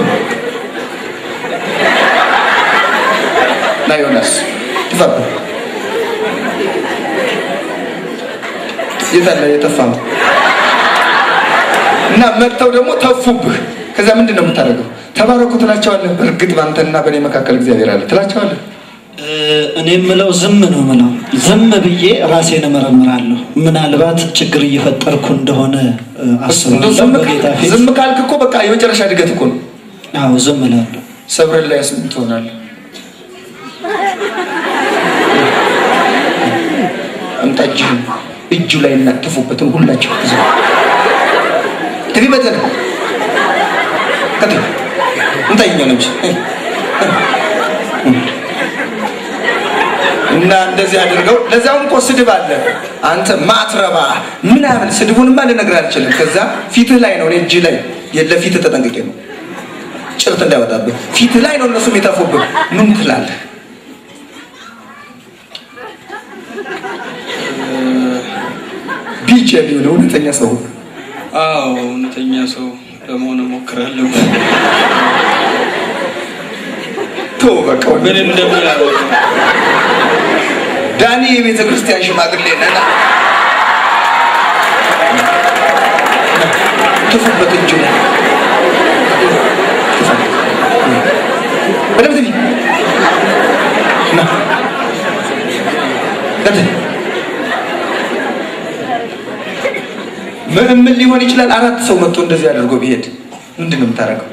ና ዮናስ፣ ትፋበት። የት አለ የተፋው? እና መጥተው ደግሞ ተፉብህ። ከዛ ምንድን ነው የምታደርገው? ተባረኩ ትላቸዋለህ። እርግጥ በአንተና በእኔ መካከል እግዚአብሔር አለ ትላቸዋለህ። እኔ የምለው ዝም ነው የምለው። ዝም ብዬ ራሴን እመረምራለሁ። ምናልባት ችግር እየፈጠርኩ እንደሆነ አስባለሁ። በጌታ ፊት ዝም ካልክ እኮ በቃ የመጨረሻ እድገት እኮ ነው። አዎ ዝም እላለሁ። ሰብረን ላይ ስንት ትሆናለህ? አምጣ እጅህን፣ እጁ ላይ እናትፉበትን ሁላችሁ ትፊ በተነ ቀጥል። እንታየኛው ነው እና እንደዚህ አድርገው ለዛውም እኮ ስድብ አለ። አንተ ማትረባ ምናምን ስድቡንማ ልነግርህ አልችልም። ከዛ ፊትህ ላይ ነው፣ እኔ እጅህ ላይ ለፊትህ ተጠንቅቄ ነው ጭርት እንዳይወጣብህ ፊትህ ላይ ነው እነሱም የተፉብህ። ምን ትላለህ? ቢጭ የሚሆነ እውነተኛ ሰው። አዎ እውነተኛ ሰው ለመሆን እሞክራለሁ። ተው በቃ። ምን እንደምን አላውቅም። ዳኒ የቤተ ክርስቲያን ሽማግሌ ነና ትፉበት፣ እጁ ላይ በደምብ ትፊ። ና ቀጥል። ምን ሊሆን ይችላል? አራት ሰው መጥቶ እንደዚህ አድርጎ ቢሄድ ምንድን ነው የምታደርገው?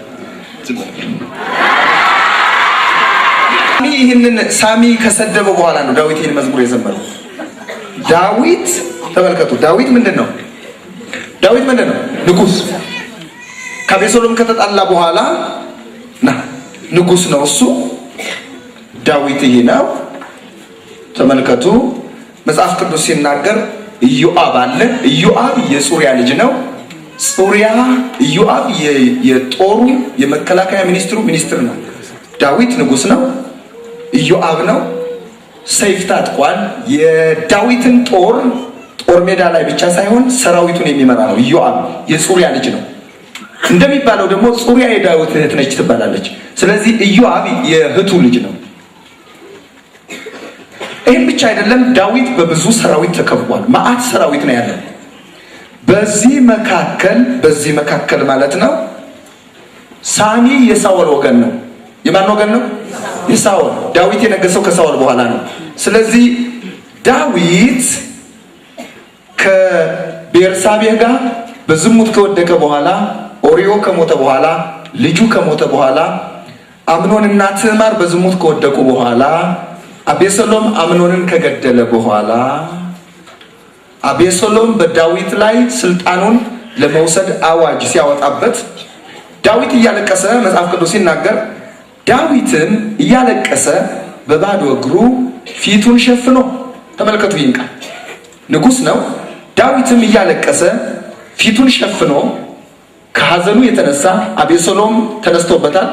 ይህንን ሳሚ ከሰደበው በኋላ ነው ዳዊት ይህን መዝሙር የዘመረው። ዳዊት ተመልከቱ፣ ዳዊት ምንድን ነው? ዳዊት ምንድን ነው? ንጉስ። ከአቤሴሎም ከተጣላ በኋላ ና ንጉስ ነው እሱ። ዳዊት ይሄ ነው። ተመልከቱ፣ መጽሐፍ ቅዱስ ሲናገር ኢዮአብ አለ። ኢዮአብ የጹሪያ ልጅ ነው። ጹሪያ ኢዮአብ የጦሩ የመከላከያ ሚኒስትሩ ሚኒስትር ነው። ዳዊት ንጉስ ነው። ኢዮአብ ነው። ሰይፍ ታጥቋል። የዳዊትን ጦር ጦር ሜዳ ላይ ብቻ ሳይሆን ሰራዊቱን የሚመራ ነው። ኢዮአብ የጹሪያ ልጅ ነው። እንደሚባለው ደግሞ ጹሪያ የዳዊት እህት ነች ትባላለች። ስለዚህ ኢዮአብ የእህቱ ልጅ ነው። ይህም ብቻ አይደለም። ዳዊት በብዙ ሰራዊት ተከቧል። መዓት ሰራዊት ነው ያለው። በዚህ መካከል ማለት ነው ሳሚ የሳኦል ወገን ነው። የማን ወገን ነው? የሳኦል። ዳዊት የነገሰው ከሳኦል በኋላ ነው። ስለዚህ ዳዊት ከቤርሳቤህ ጋር በዝሙት ከወደቀ በኋላ፣ ኦሪዮ ከሞተ በኋላ፣ ልጁ ከሞተ በኋላ፣ አምኖንና ትዕማር በዝሙት ከወደቁ በኋላ፣ አቤሰሎም አምኖንን ከገደለ በኋላ፣ አቤሰሎም በዳዊት ላይ ስልጣኑን ለመውሰድ አዋጅ ሲያወጣበት ዳዊት እያለቀሰ፣ መጽሐፍ ቅዱስ ሲናገር ዳዊትም እያለቀሰ በባዶ እግሩ ፊቱን ሸፍኖ፣ ተመልከቱ ይህን ቃል፣ ንጉሥ ነው። ዳዊትም እያለቀሰ ፊቱን ሸፍኖ ከሐዘኑ የተነሳ፣ አቤሰሎም ተነስቶበታል።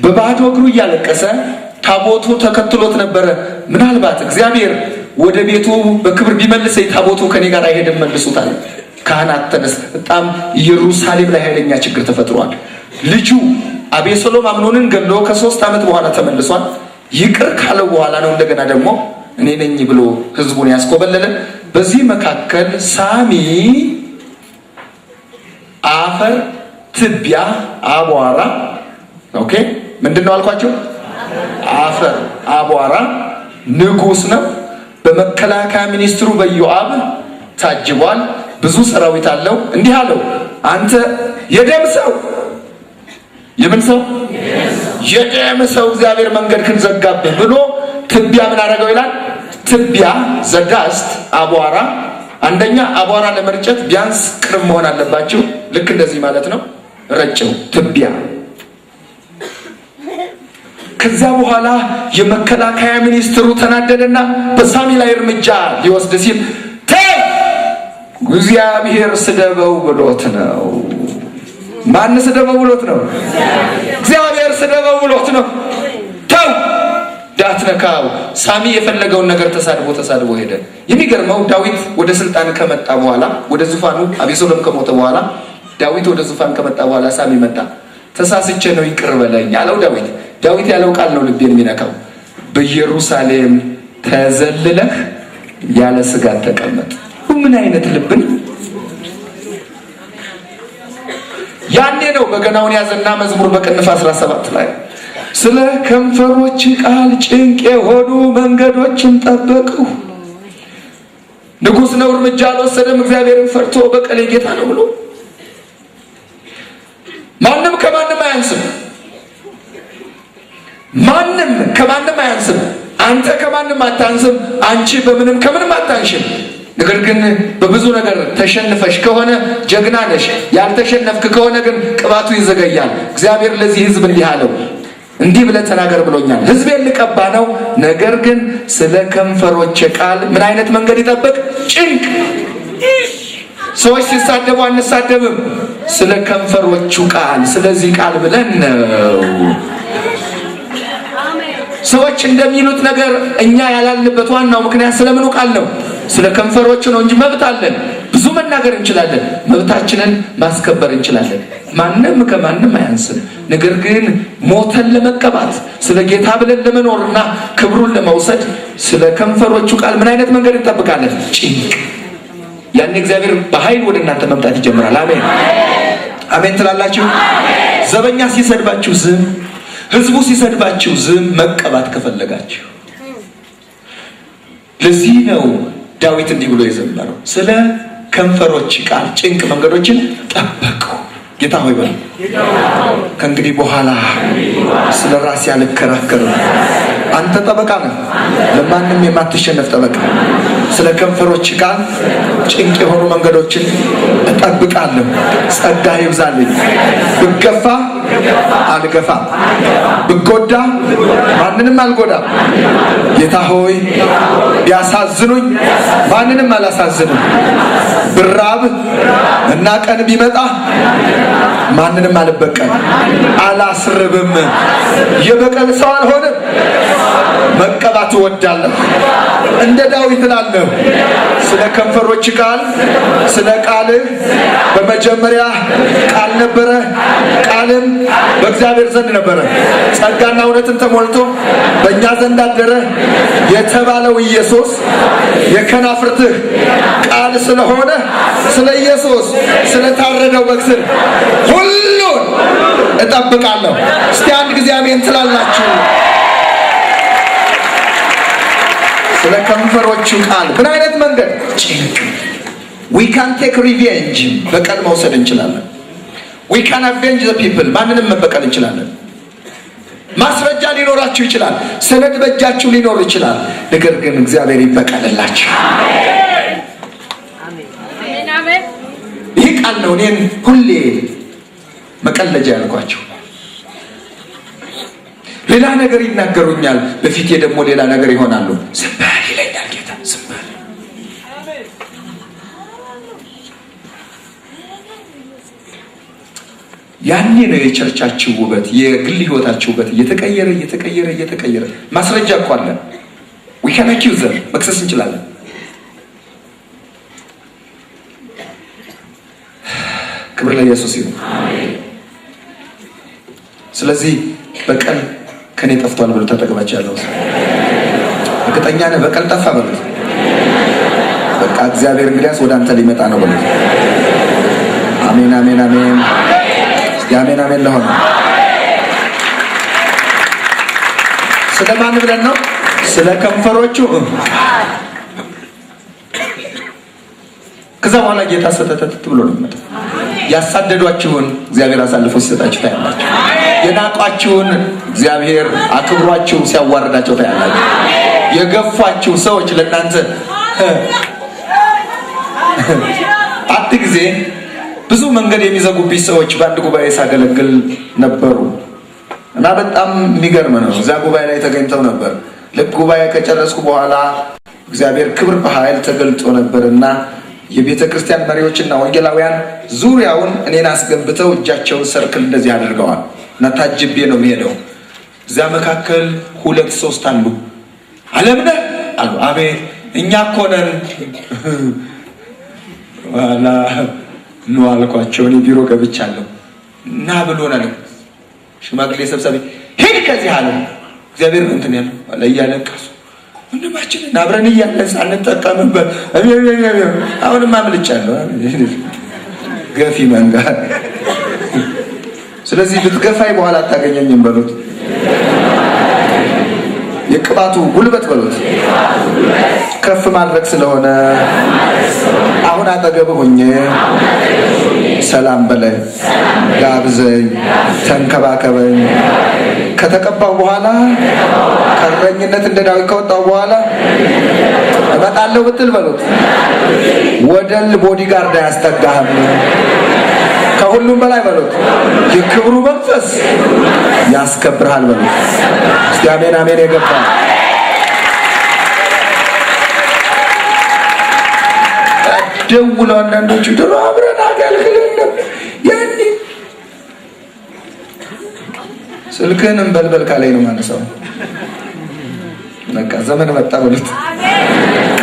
በባዶ እግሩ እያለቀሰ ታቦቱ ተከትሎት ነበረ። ምናልባት እግዚአብሔር ወደ ቤቱ በክብር ቢመልሰኝ ታቦቱ ከኔ ጋር አይሄድም፣ መልሱታል። ካህናት ተነስ። በጣም ኢየሩሳሌም ላይ ኃይለኛ ችግር ተፈጥሯል። ልጁ አቤሰሎም አምኖንን ገድሎ ከ3 ዓመት በኋላ ተመልሷል። ይቅር ካለው በኋላ ነው እንደገና ደግሞ እኔ ነኝ ብሎ ህዝቡን ያስኮበለለ። በዚህ መካከል ሳሚ አፈር፣ ትቢያ፣ አቧራ፣ okay፣ ምንድን ነው አልኳቸው? አፈር፣ አቧራ፣ ንጉስ ነው። በመከላከያ ሚኒስትሩ በኢዮአብ ታጅቧል። ብዙ ሰራዊት አለው። እንዲህ አለው፣ አንተ የደም ሰው፣ የምን ሰው? የደም ሰው፣ እግዚአብሔር መንገድህን ዘጋብህ ብሎ ትቢያ ምን አደረገው ይላል። ትቢያ፣ the dust፣ አቧራ። አንደኛ አቧራ ለመርጨት ቢያንስ ቅርብ መሆን አለባችሁ። ልክ እንደዚህ ማለት ነው። ረጨው ትቢያ። ከዚያ በኋላ የመከላከያ ሚኒስትሩ ተናደደና በሳሚ ላይ እርምጃ ሊወስድ ሲል ተው፣ እግዚአብሔር ስደበው ብሎት ነው። ማን ስደበው ብሎት ነው? እግዚአብሔር ስደበው ብሎት ነው። ተው፣ እንዳትነካው። ሳሚ የፈለገውን ነገር ተሳድቦ ተሳድቦ ሄደ። የሚገርመው ዳዊት ወደ ስልጣን ከመጣ በኋላ፣ ወደ ዙፋኑ አቤሴሎም ከሞተ በኋላ፣ ዳዊት ወደ ዙፋን ከመጣ በኋላ ሳሚ መጣ። ተሳስቼ ነው፣ ይቅር በለኝ አለው ዳዊት። ዳዊት ያለው ቃል ነው ልቤን የሚነካው። በኢየሩሳሌም ተዘልለህ ያለ ስጋት ተቀመጥ። ምን አይነት ልብን! ያኔ ነው በገናውን ያዘና መዝሙር በቅንፍ 17 ላይ ስለ ከንፈሮችህ ቃል ጭንቅ የሆኑ መንገዶችን ጠበቅሁ። ንጉሥ ነው፣ እርምጃ አልወሰደም። እግዚአብሔርን ፈርቶ በቀል የጌታ ነው ብሎ። ማንም ከማንም አያንስም። ማንም ከማንም አያንስም። አንተ ከማንም አታንስም። አንቺ በምንም ከምንም አታንሽም። ነገር ግን በብዙ ነገር ተሸንፈሽ ከሆነ ጀግና ነሽ። ያልተሸነፍክ ከሆነ ግን ቅባቱ ይዘገያል። እግዚአብሔር ለዚህ ሕዝብ እንዲህ አለው፣ እንዲህ ብለህ ተናገር ብሎኛል። ሕዝቤን ልቀባ ነው። ነገር ግን ስለ ከንፈሮቼ ቃል ምን አይነት መንገድ ይጠብቅ? ጭንቅ። ሰዎች ሲሳደቡ አንሳደብም። ስለ ከንፈሮቹ ቃል፣ ስለዚህ ቃል ብለን ነው። ሰዎች እንደሚሉት ነገር እኛ ያላልንበት ዋናው ምክንያት ስለምኑ ቃል ነው? ስለ ከንፈሮቹ ነው እንጂ መብት አለን። ብዙ መናገር እንችላለን። መብታችንን ማስከበር እንችላለን። ማንም ከማንም አያንስም። ነገር ግን ሞተን ለመቀባት፣ ስለ ጌታ ብለን ለመኖርና ክብሩን ለመውሰድ ስለ ከንፈሮቹ ቃል ምን አይነት መንገድ እንጠብቃለን? ጭንቅ። ያኔ እግዚአብሔር በኃይል ወደ እናንተ መምጣት ይጀምራል። አሜን አሜን ትላላችሁ። ዘበኛ ሲሰድባችሁ ዝም፣ ህዝቡ ሲሰድባችሁ ዝም። መቀባት ከፈለጋችሁ፣ ለዚህ ነው ዳዊት እንዲህ ብሎ የዘመረው፣ ስለ ከንፈሮችህ ቃል ጭንቅ መንገዶችን ጠበቅሁ። ጌታ ሆይ በል፣ ከእንግዲህ በኋላ ስለ ራሴ አልከራከርም። አንተ ጠበቃ ነህ፣ ለማንም የማትሸነፍ ጠበቃ። ስለ ከንፈሮችህ ቃል ጭንቅ የሆኑ መንገዶችን እጠብቃለሁ። ጸጋ ይብዛልኝ። ብገፋ አልገፋ፣ ብጎዳ ማንንም አልጎዳም። ጌታ ሆይ ቢያሳዝኑኝ ማንንም አላሳዝንም። ብራብ እና ቀን ቢመጣ ማንንም አልበቀል፣ አላስርብም። የበቀል ሰው አልሆንም። መቀባት እወዳለሁ። እንደ ዳዊት እላለሁ፣ ስለ ከንፈሮች ቃል፣ ስለ ቃልህ በመጀመሪያ ቃል ነበረ፣ ቃልም በእግዚአብሔር ዘንድ ነበረ፣ ጸጋና እውነትን ተሞልቶ በእኛ ዘንድ አደረ የተባለው ኢየሱስ የከናፍርትህ ቃል ስለሆነ ስለ ኢየሱስ ስለታረደው በግ ስል ሁሉን እጠብቃለሁ። እስቲ አንድ ጊዜ አሜን ትላላችሁ። ስለ ከንፈሮቹ ቃል ምን አይነት መንገድ ጭንቅ። We can take revenge፣ በቀል መውሰድ እንችላለን። We can avenge the people፣ ማንንም መበቀል እንችላለን። ማስረጃ ሊኖራችሁ ይችላል። ሰነድ በእጃችሁ ሊኖር ይችላል። ነገር ግን እግዚአብሔር ይበቀልላችሁ። ይህ ቃል ነው እኔን ሁሌ መቀለጃ ያልኳቸው። ሌላ ነገር ይናገሩኛል፣ በፊቴ ደግሞ ሌላ ነገር ይሆናሉ። ዝም በል ይለኛል ጌታ፣ ዝም በል። ያኔ ነው የ church ኣችሁ ውበት፣ የግል ህይወታችሁ ውበት እየተቀየረ እየተቀየረ እየተቀየረ። ማስረጃ እኮ አለ። We can accuse them፣ መክሰስ እንችላለን። ክብር ለኢየሱስ ይሁን። ስለዚህ በቀል ከኔ ጠፍቷል ብሎ ተጠቅማችሁ ያለው ሰው እርግጠኛ ነህ? በቀል ጠፋ በሉት። በቃ እግዚአብሔር እንግዲያስ ወደ አንተ ሊመጣ ነው በሉት። አሜን አሜን አሜን። እስቲ አሜን አሜን ለሆነ ስለማን ብለን ነው? ስለ ከንፈሮቹ። ከዛ በኋላ ጌታ ሰተተት ብሎ ነው የሚመጣው። ያሳደዷችሁን እግዚአብሔር አሳልፎ ሲሰጣችሁ ታያላችሁ። የናቋችሁን እግዚአብሔር አክብሯችሁ ሲያዋርዳቸው ታያላችሁ። የገፏችሁ ሰዎች ለእናንተ አንድ ጊዜ ብዙ መንገድ የሚዘጉብኝ ሰዎች በአንድ ጉባኤ ሳገለግል ነበሩ እና በጣም የሚገርም ነው። እዛ ጉባኤ ላይ ተገኝተው ነበር። ልክ ጉባኤ ከጨረስኩ በኋላ እግዚአብሔር ክብር በኃይል ተገልጦ ነበርና የቤተ ክርስቲያን መሪዎችና ወንጌላውያን ዙሪያውን እኔን አስገንብተው እጃቸውን ሰርክል እንደዚህ አድርገዋል እና ታጅቤ ነው የሚሄደው። እዚያ መካከል ሁለት ሶስት አሉ። አለምነህ አሉ። አቤት፣ እኛ እኮ ነን። ኋላ ኑ አልኳቸው። እኔ ቢሮ ገብቻለሁ እና ብሎናል። ሽማግሌ ሰብሳቢ ሂድ ከዚህ አለ። እግዚአብሔር ነው እንትን ያለው እያለቀሱ ወንድማችንን አብረን እያለን ሳንጠቀምበት አሁንም አምልጫለሁ። ገፊ መንጋ። ስለዚህ ብትገፋኝ በኋላ አታገኘኝም በሉት። የቅባቱ ጉልበት በሉት ከፍ ማድረግ ስለሆነ አሁን አጠገብህ ሆኜ ሰላም በለኝ፣ ጋብዘኝ፣ ተንከባከበኝ። ከተቀባው በኋላ ከእረኝነት እንደ ዳዊት ከወጣው በኋላ እመጣለሁ ብትል በሉት ወደል bodyguard አያስጠጋህም። ከሁሉም በላይ በሉት የክብሩ መንፈስ ያስከብርሃል በሉት። እስቲ አሜን አሜን። የገባ ደውለው አንዳንዶቹ ድሮ አብረን አገልግለን ነበር ያኔ ስልክህን እንበልበል ካለኝ ነው ማነሳው። በቃ ዘመን መጣ በሉት።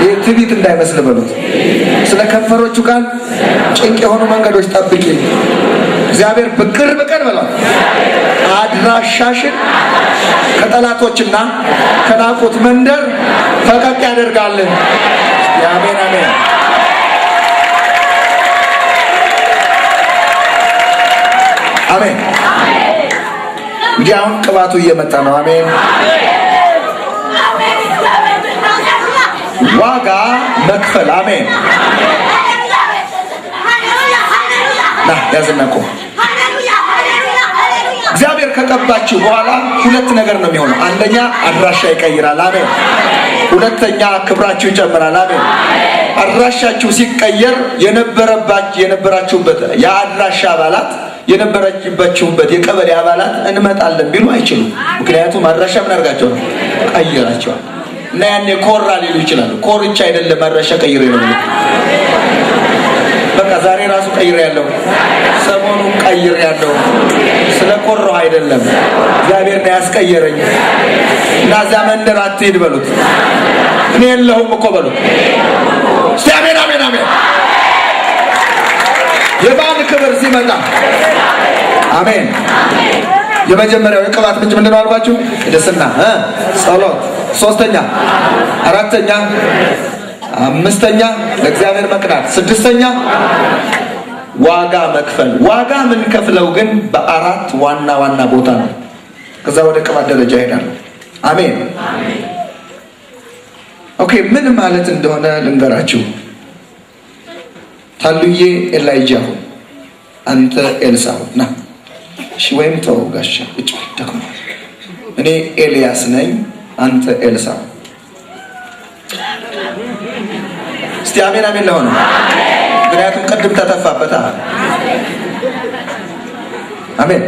ይህ ትዕቢት እንዳይመስል በሉት። ስለ ከንፈሮቹ ቃል ጭንቅ የሆኑ መንገዶች ጠብቂ። እግዚአብሔር በቅርብ ቀን በሏት አድራሻሽን ከጠላቶችና ከናቁት መንደር ፈቀቅ ያደርጋል። አሜን አሜን። አሜን። እንግዲህ አሁን ቅባቱ እየመጣ ነው። አሜን። ዋጋ መክፈል። አሜን። ና ያዝና ቁም። እግዚአብሔር ከቀባችሁ በኋላ ሁለት ነገር ነው የሚሆነው። አንደኛ አድራሻ ይቀይራል። አሜን። ሁለተኛ ክብራችሁ ይጨምራል። አሜን። አድራሻችሁ ሲቀየር የነበራችሁበት የአድራሻ አባላት የነበራችሁበት የቀበሌ አባላት እንመጣለን ቢሉ አይችሉም። ምክንያቱም አድራሻ ምን አድርጋቸው ነው ቀይራቸዋል። እና ያኔ ኮራ ሊሉ ይችላሉ። ኮርቻ አይደለም አድራሻ ቀይሬ ነው። በቃ ዛሬ ራሱ ቀይሬ ያለው ሰሞኑን ቀይሬ ያለው ስለ ኮራሁ አይደለም፣ እግዚአብሔር ነው ያስቀየረኝ። እና እዚያ መንደር አትሂድ በሉት። እኔ የለሁም እኮ በሉት። እስቲ አሜን አሜን አሜን። የባል ክብር ሲመጣ አሜን። የመጀመሪያው የቅባት ምንጭ ምንድን ነው አልኳችሁ? ቅድስና፣ ጸሎት። ሶስተኛ፣ አራተኛ፣ አምስተኛ ለእግዚአብሔር መቅናት፣ ስድስተኛ ዋጋ መክፈል። ዋጋ የምንከፍለው ግን በአራት ዋና ዋና ቦታ ነው። ከዛ ወደ ቅባት ደረጃ ይሄዳል። አሜን። Okay፣ ምን ማለት እንደሆነ ልንገራችሁ። ታሉዬ ኤላይጃ ሁን፣ አንተ ኤልሳ ሁን። ና እሺ፣ ወይም ተው ጋሻ ቁጭ ደክሟል። እኔ ኤልያስ ነኝ፣ አንተ ኤልሳ ሁን። እስቲ አሜን አሜን ለሆነ ምክንያቱም ቅድም ተተፋበታ። አሜን።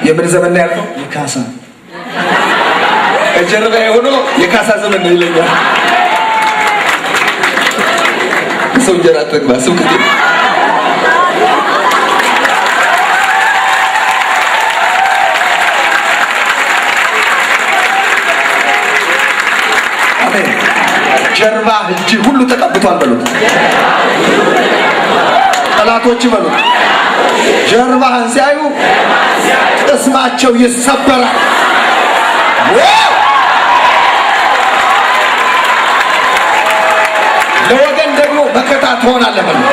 የምን ዘመን ነው ያልከው? የካሳ ከጀርባ ሆኖ የካሳ ዘመን ነው ይለኛል። ሰው እንጀራ አትግባ ስብከት አሜን። ጀርባ እጅ ሁሉ ተቀብቷል በሉት። ጠላቶች በሉት ጀርባህን ሲያዩ ቅስማቸው ይሰበራል። ለወገን ደግሞ መከታ ትሆናለህ በሉት።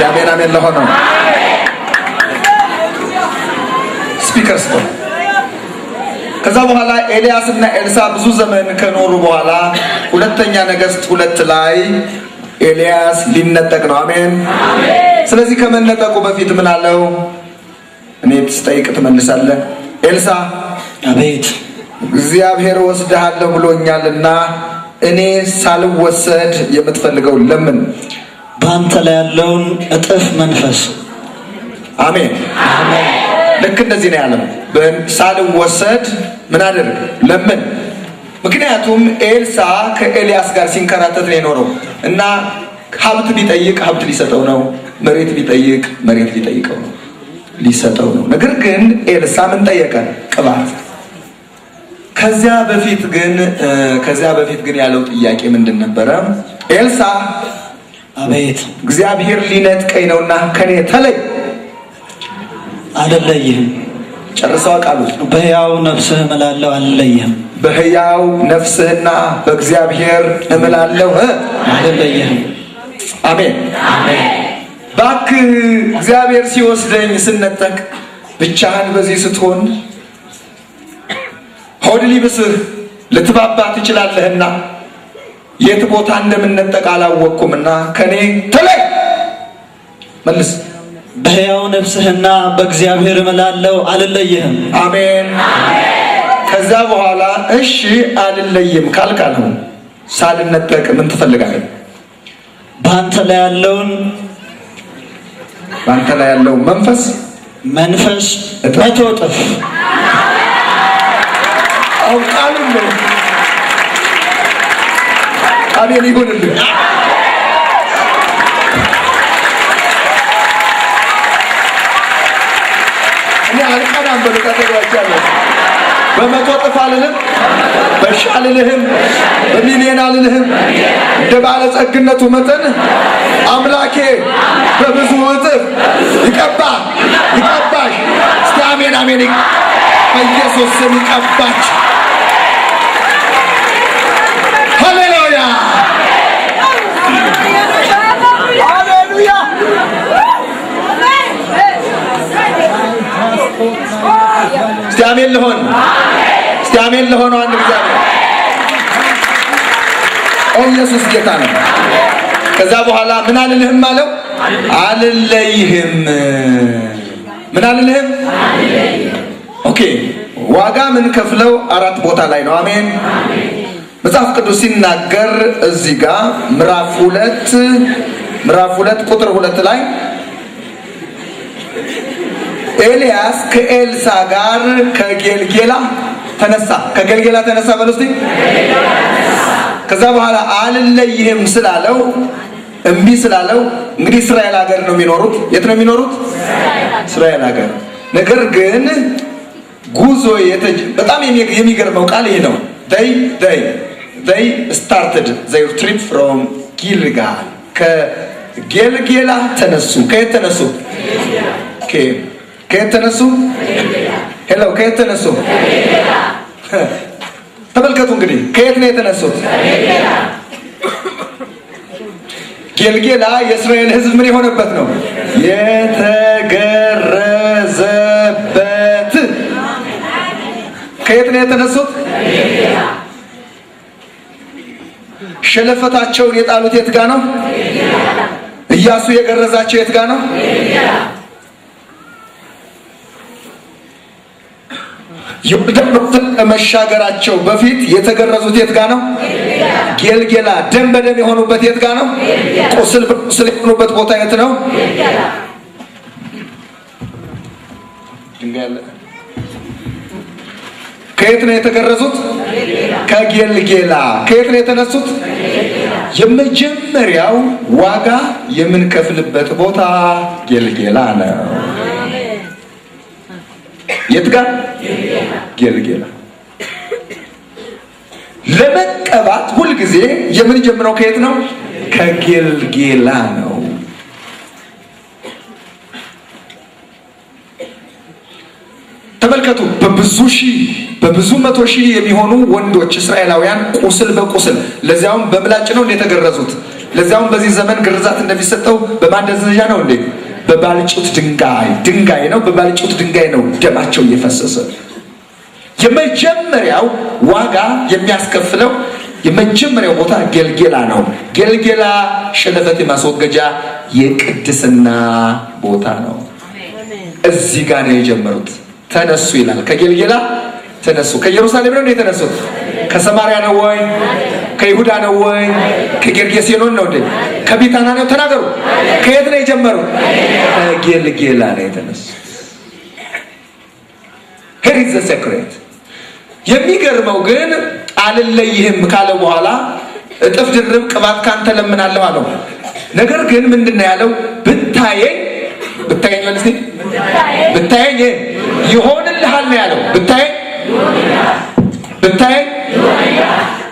አሜን አሜን። ለሆነው speaker ስቶ ከዛ በኋላ ኤልያስ እና ኤልሳ ብዙ ዘመን ከኖሩ በኋላ ሁለተኛ ነገሥት 2 ላይ ኤልያስ ሊነጠቅ ነው። አሜን። ስለዚህ ከመነጠቁ በፊት ምን አለው? እኔ ስጠይቅ ትመልሳለህ። ኤልሳ አቤት፣ እግዚአብሔር ወስድሃለሁ ብሎኛልና እኔ ሳልወሰድ የምትፈልገው ለምን? በአንተ ላይ ያለውን እጥፍ መንፈስ። አሜን። ልክ እንደዚህ ነው ያለው። ሳልወሰድ ምን አደርግ ለምን? ምክንያቱም ኤልሳ ከኤልያስ ጋር ሲንከራተት ነው የኖረው እና ሀብት ቢጠይቅ ሀብት ሊሰጠው ነው፣ መሬት ቢጠይቅ መሬት ሊጠይቀው ነው ሊሰጠው ነው። ነገር ግን ኤልሳ ምን ጠየቀ? ቅባት። ከዚያ በፊት ግን ያለው ጥያቄ ምንድን ነበረ? ኤልሳ አቤት፣ እግዚአብሔር ሊነጥቀኝ ነውና ከኔ ተለይ። አልለይህም። ጨርሰው ቃሉ። በሕያው ነፍስህ እምላለሁ አልለይህም። በሕያው ነፍስህና በእግዚአብሔር እምላለሁ አልለይህም። አሜን። እባክህ እግዚአብሔር ሲወስደኝ ስነጠቅ ብቻህን በዚህ ስትሆን ሆድ ሊብስህ ልትባባ ትችላለህና የት ቦታ እንደምነጠቅ አላወቅኩምና ከኔ ተለይ። መልስ። በሕያው ነፍስህና በእግዚአብሔር እምላለሁ አልለይህም። አሜን። ከዛ በኋላ እሺ አልለይም ካልካለው ሳልነጠቅ ምን ትፈልጋለህ? በአንተ ላይ ያለውን በአንተ ላይ ያለው መንፈስ መቶ እጥፍ። አሁን ቃሉን ነው። አሜን ይሁንልህ። እኔ አልቀናም በሉ ተጋጫለሁ። በመቶ እጥፍ አልልም፣ በሺህ አልልህም፣ በሚሊዮን አልልህም። እንደ ባለጸግነቱ መጠን አምላኬ በብዙ እጥፍ ይቀባ ይቀባሽ። እስቲ አሜን አሜን። በኢየሱስ ስም ይቀባች። ሃሌሉያ ሃሌሉያ። እስቲ አሜን ልሆን፣ እስቲ አሜን ልሆን። አንድ ጊዜ አሜን። ኦ ኢየሱስ ጌታ ነው። ከዛ በኋላ ምን አልልህም አለው? አልለይህም። ምን አልልህም? Okay፣ ዋጋ ምን ከፍለው አራት ቦታ ላይ ነው። አሜን። መጽሐፍ ቅዱስ ሲናገር እዚህ ጋር ምዕራፍ 2 ቁጥር 2 ላይ ኤልያስ ከኤልሳ ጋር ከጌልጌላ ተነሳ። ከጌልጌላ ተነሳ በሉ እስቲ። ከዛ በኋላ አልለይህም ስላለው፣ እምቢ ስላለው፣ እንግዲህ እስራኤል ሀገር ነው የሚኖሩት። የት ነው የሚኖሩት? እስራኤል ሀገር። ነገር ግን ጉዞ በጣም የሚገርመው ቃል ይሄ ነው። They started their trip from Gilgal። ከጌልጌላ ተነሱ። ከየት ተነሱ? ከየት ተነሱ? Hello፣ ከየት ተነሱ? ተመልከቱ እንግዲህ፣ ከየት ነው የተነሱት? ጌልጌላ የእስራኤል ሕዝብ ምን የሆነበት ነው? የተገረዘበት። ከየት ነው የተነሱት? ሸለፈታቸውን የጣሉት የት ጋ ነው? ኢያሱ የገረዛቸው የት ጋ ነው? ዮርዳኖስን ከመሻገራቸው በፊት የተገረዙት የት ጋ ነው? ጌልጌላ። ደም በደም የሆኑበት የት ጋ ነው? ቁስል በቁስል የሆኑበት ቦታ የት ነው? ድንጋይ አለ። ከየት ነው የተገረዙት? ከጌልጌላ። ከየት ነው የተነሱት? የመጀመሪያው ዋጋ የምንከፍልበት ቦታ ጌልጌላ ነው። የት ጋር? ጌልጌላ። ለመቀባት ሁልጊዜ የምንጀምረው ከየት ነው? ከጌልጌላ ነው። ተመልከቱ፣ በብዙ ሺህ፣ በብዙ መቶ ሺህ የሚሆኑ ወንዶች እስራኤላውያን ቁስል በቁስል፣ ለዚያውም በምላጭ ነው እንዴ የተገረዙት? ለዚያውም በዚህ ዘመን ግርዛት እንደሚሰጠው በማደንዘዣ ነው እንዴ? በባልጩት ድንጋይ ድንጋይ ነው። በባልጩት ድንጋይ ነው ደማቸው እየፈሰሰ። የመጀመሪያው ዋጋ የሚያስከፍለው የመጀመሪያው ቦታ ጌልጌላ ነው። ጌልጌላ ሸለፈት የማስወገጃ የቅድስና ቦታ ነው። እዚህ ጋር ነው የጀመሩት። ተነሱ ይላል። ከጌልጌላ ተነሱ። ከኢየሩሳሌም ነው የተነሱት? ከሰማርያ ነው ወይ? ከይሁዳ ነው ወይ? ከጌርጌሴኖን ነው እንዴ? ከቢታና ነው? ተናገሩ። ከየት ነው የጀመሩት? ከጌልጌላ ነው የተነሱት። Here is the secret። የሚገርመው ግን አልለይህም ካለ በኋላ እጥፍ ድርብ ቅባት ካንተ ለምናለሁ አለው። ነገር ግን ምንድን ነው ያለው? ብታየኝ፣ ብታየኝ በል እስቲ፣ ብታየኝ ይሆንልሃል ነው ያለው። ብታየኝ፣ ብታየኝ።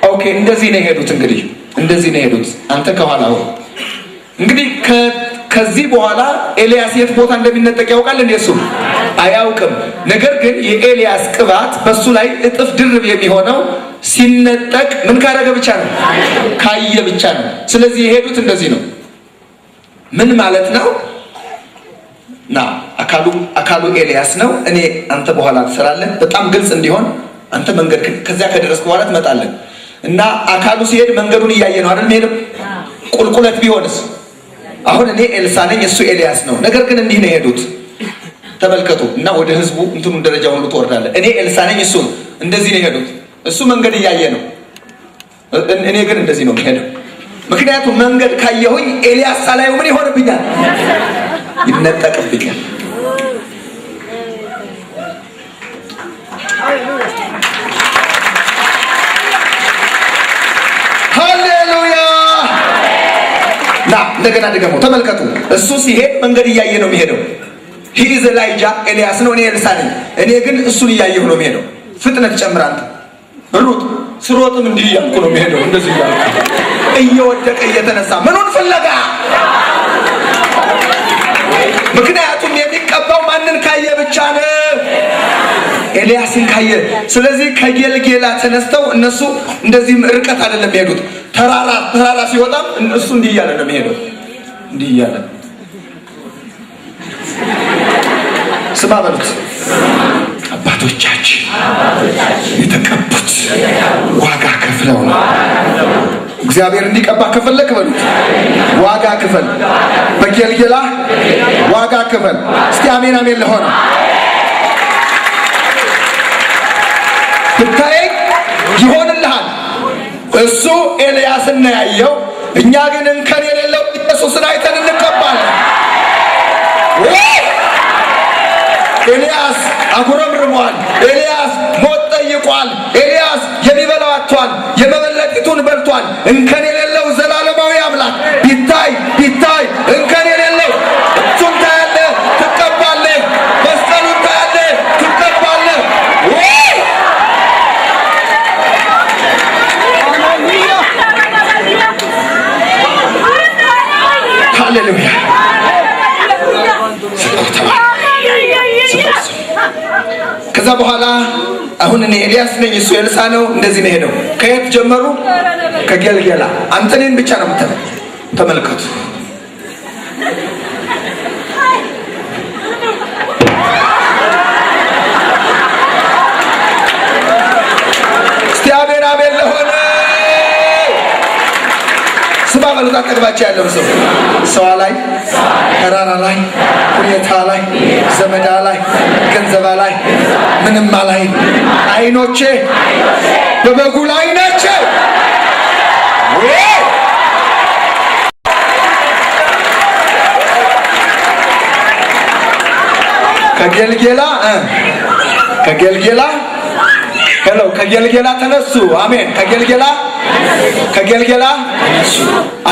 Okay፣ እንደዚህ ነው የሄዱት። እንግዲህ እንደዚህ ነው የሄዱት። አንተ ከኋላ ሁን። እንግዲህ ከዚህ በኋላ ኤልያስ የት ቦታ እንደሚነጠቅ ያውቃል እንዴ? እሱ አያውቅም። ነገር ግን የኤልያስ ቅባት በሱ ላይ እጥፍ ድርብ የሚሆነው ሲነጠቅ ምን ካደረገ ብቻ ነው? ካየ ብቻ ነው። ስለዚህ የሄዱት እንደዚህ ነው። ምን ማለት ነው? ና፣ አካሉ አካሉ ኤልያስ ነው። እኔ አንተ በኋላ ትሰራለህ። በጣም ግልጽ እንዲሆን አንተ መንገድ ከዚያ ከደረስክ በኋላ ትመጣለህ። እና አካሉ ሲሄድ መንገዱን እያየ ነው አይደል? ሄደው ቁልቁለት ቢሆንስ? አሁን እኔ ኤልሳ ነኝ፣ እሱ ኤልያስ ነው። ነገር ግን እንዲህ ነው የሄዱት። ተመልከቱ እና ወደ ህዝቡ እንትኑን ደረጃ ሁሉ ትወርዳለህ። እኔ ኤልሳ ነኝ፣ እሱ እንደዚህ ነው የሄዱት። እሱ መንገድ እያየ ነው። እኔ ግን እንደዚህ ነው የምሄደው። ምክንያቱም መንገድ ካየሁኝ ኤልያስ ሳላየው ምን ይሆንብኛል? ይነጠቅብኛል። ሃሌሉያ! ና፣ እንደገና ድገመው። ተመልከቱ። እሱ ሲሄድ መንገድ እያየ ነው የሚሄደው። He is Elijah፣ ኤልያስ ነው፣ እኔ ኤልሳ ነኝ። እኔ ግን እሱን እያየሁ ነው የሚሄደው። ፍጥነት ጨምር አንተ ሩጥ። ስሮጥም እንዲህ እያልኩ ነው የሚሄደው፣ እንደዚህ እያልኩ፣ እየወደቀ እየተነሳ፣ ምኑን ፍለጋ? ምክንያቱም የሚቀባው ማንን ካየ ብቻ ነው? ኤልያስን ካየ። ስለዚህ ከጌልጌላ ተነስተው እነሱ እንደዚህም ርቀት አይደለም የሚሄዱት። ተራራ ተራራ ሲወጣም እሱ እንዲህ እያለ ነው የሚሄደው፣ እንዲህ እያለ። ስማ በሉት፣ አባቶቻችን የተቀቡት ዋጋ ከፍለው ነው። እግዚአብሔር እንዲቀባ ከፈለክ በሉት ዋጋ ክፈል። በጌልጌላ ዋጋ ክፈል። እስቲ አሜን አሜን ለሆነ። ብታየኝ ይሆንልሃል። እሱ ኤልያስን ነው ያየው። እኛ ግን እንከን የሌለው ኢየሱስን አይተን እንቀባለን። ኤልያስ አጉረምርሟል። ኤልያስ ሞት ጠይቋል። ኤልያስ የሚበላው አጥቷል። የመበለቲቱን በልቷል። እንከን የሌለው ዘላለማዊ አምላክ ቢታይ ቢታይ እንከን የሌለው እሱን ታያለህ፣ ትቀባለህ። መስቀሉን ታያለህ፣ ትቀባለህ። ሃሌሉያ። ከዛ በኋላ አሁን እኔ ኤልያስ ነኝ፣ እሱ ኤልሳ ነው። እንደዚህ ነው ሄደው። ከየት ጀመሩ? ከጌልጌላ። አንተ እኔን ብቻ ነው የምትለው። ተመልከቱ። እስቲ አቤል አቤል ለሆነ ስማ በሉት። አጠገባቸው ያለው ሰው ሰዋ ላይ፣ ተራራ ላይ፣ ሁኔታ ላይ፣ ዘመዳ ላይ፣ ገንዘባ ላይ፣ ምንም ላይ አይኖቼ በበጉ ላይ ናቸው። ከጌልጌላ ከጌልጌላ hello ከጌልጌላ ተነሱ። አሜን። ከጌልጌላ ከጌልጌላ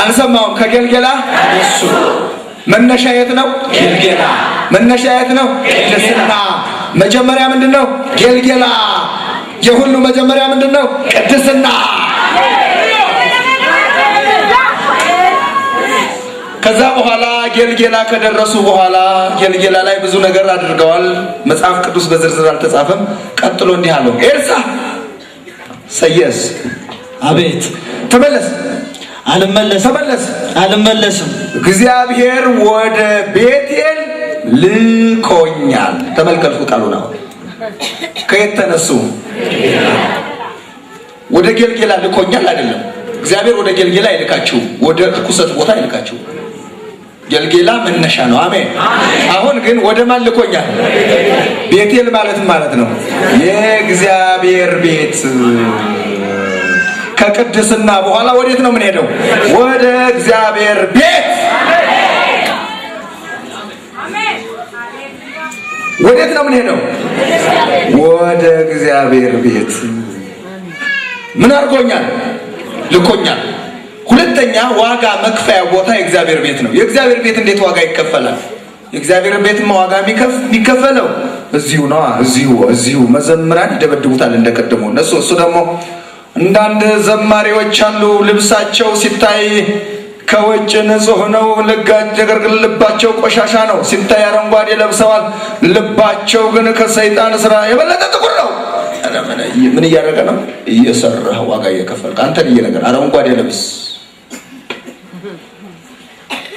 አልሰማሁም። ከጌልጌላ ተነሱ። መነሻ የት ነው? ጌልጌላ። መነሻ የት ነው? ቅድስና። መጀመሪያ ምንድን ነው? ጌልጌላ። የሁሉ መጀመሪያ ምንድን ነው? ቅድስና። ከዛ በኋላ ጌልጌላ ከደረሱ በኋላ ጌልጌላ ላይ ብዙ ነገር አድርገዋል። መጽሐፍ ቅዱስ በዝርዝር አልተጻፈም። ቀጥሎ እንዲህ አለው፣ ኤልሳ ሰየስ። አቤት። ተመለስ። አልመለስም። ተመለስ። አልመለስም። እግዚአብሔር ወደ ቤቴል ልኮኛል። ተመልከቱ ቃሉን። አሁን ከየት ተነሱ? ወደ ጌልጌላ ልኮኛል አይደለም። እግዚአብሔር ወደ ጌልጌላ አይልካችሁም፣ ወደ ርኩሰት ቦታ አይልካችሁም። ጌልጌላ መነሻ ነው። አሜን። አሁን ግን ወደ ማን ልኮኛል? ቤቴል ማለት ማለት ነው የእግዚአብሔር ቤት። ከቅድስና በኋላ ወዴት ነው የምንሄደው? ወደ እግዚአብሔር ቤት። ወዴት ነው የምንሄደው? ወደ እግዚአብሔር ቤት። ምን አድርጎኛል? ልኮኛል። ሁለተኛ ዋጋ መክፈያ ቦታ የእግዚአብሔር ቤት ነው። የእግዚአብሔር ቤት እንዴት ዋጋ ይከፈላል? የእግዚአብሔር ቤትማ ዋጋ የሚከፈለው እዚሁ ነው። እዚሁ እዚሁ መዘምራን ይደበድቡታል እንደቀደሙ እነሱ። እሱ ደግሞ አንዳንድ ዘማሪዎች አሉ፣ ልብሳቸው ሲታይ ከውጭ ንጹህ ነው፣ ነገር ግን ልባቸው ቆሻሻ ነው። ሲታይ አረንጓዴ ለብሰዋል፣ ልባቸው ግን ከሰይጣን ስራ የበለጠ ጥቁር ነው። ምን እያደረገ ነው? እየሰራህ ዋጋ እየከፈልክ አንተን እየነገር አረንጓዴ ልብስ።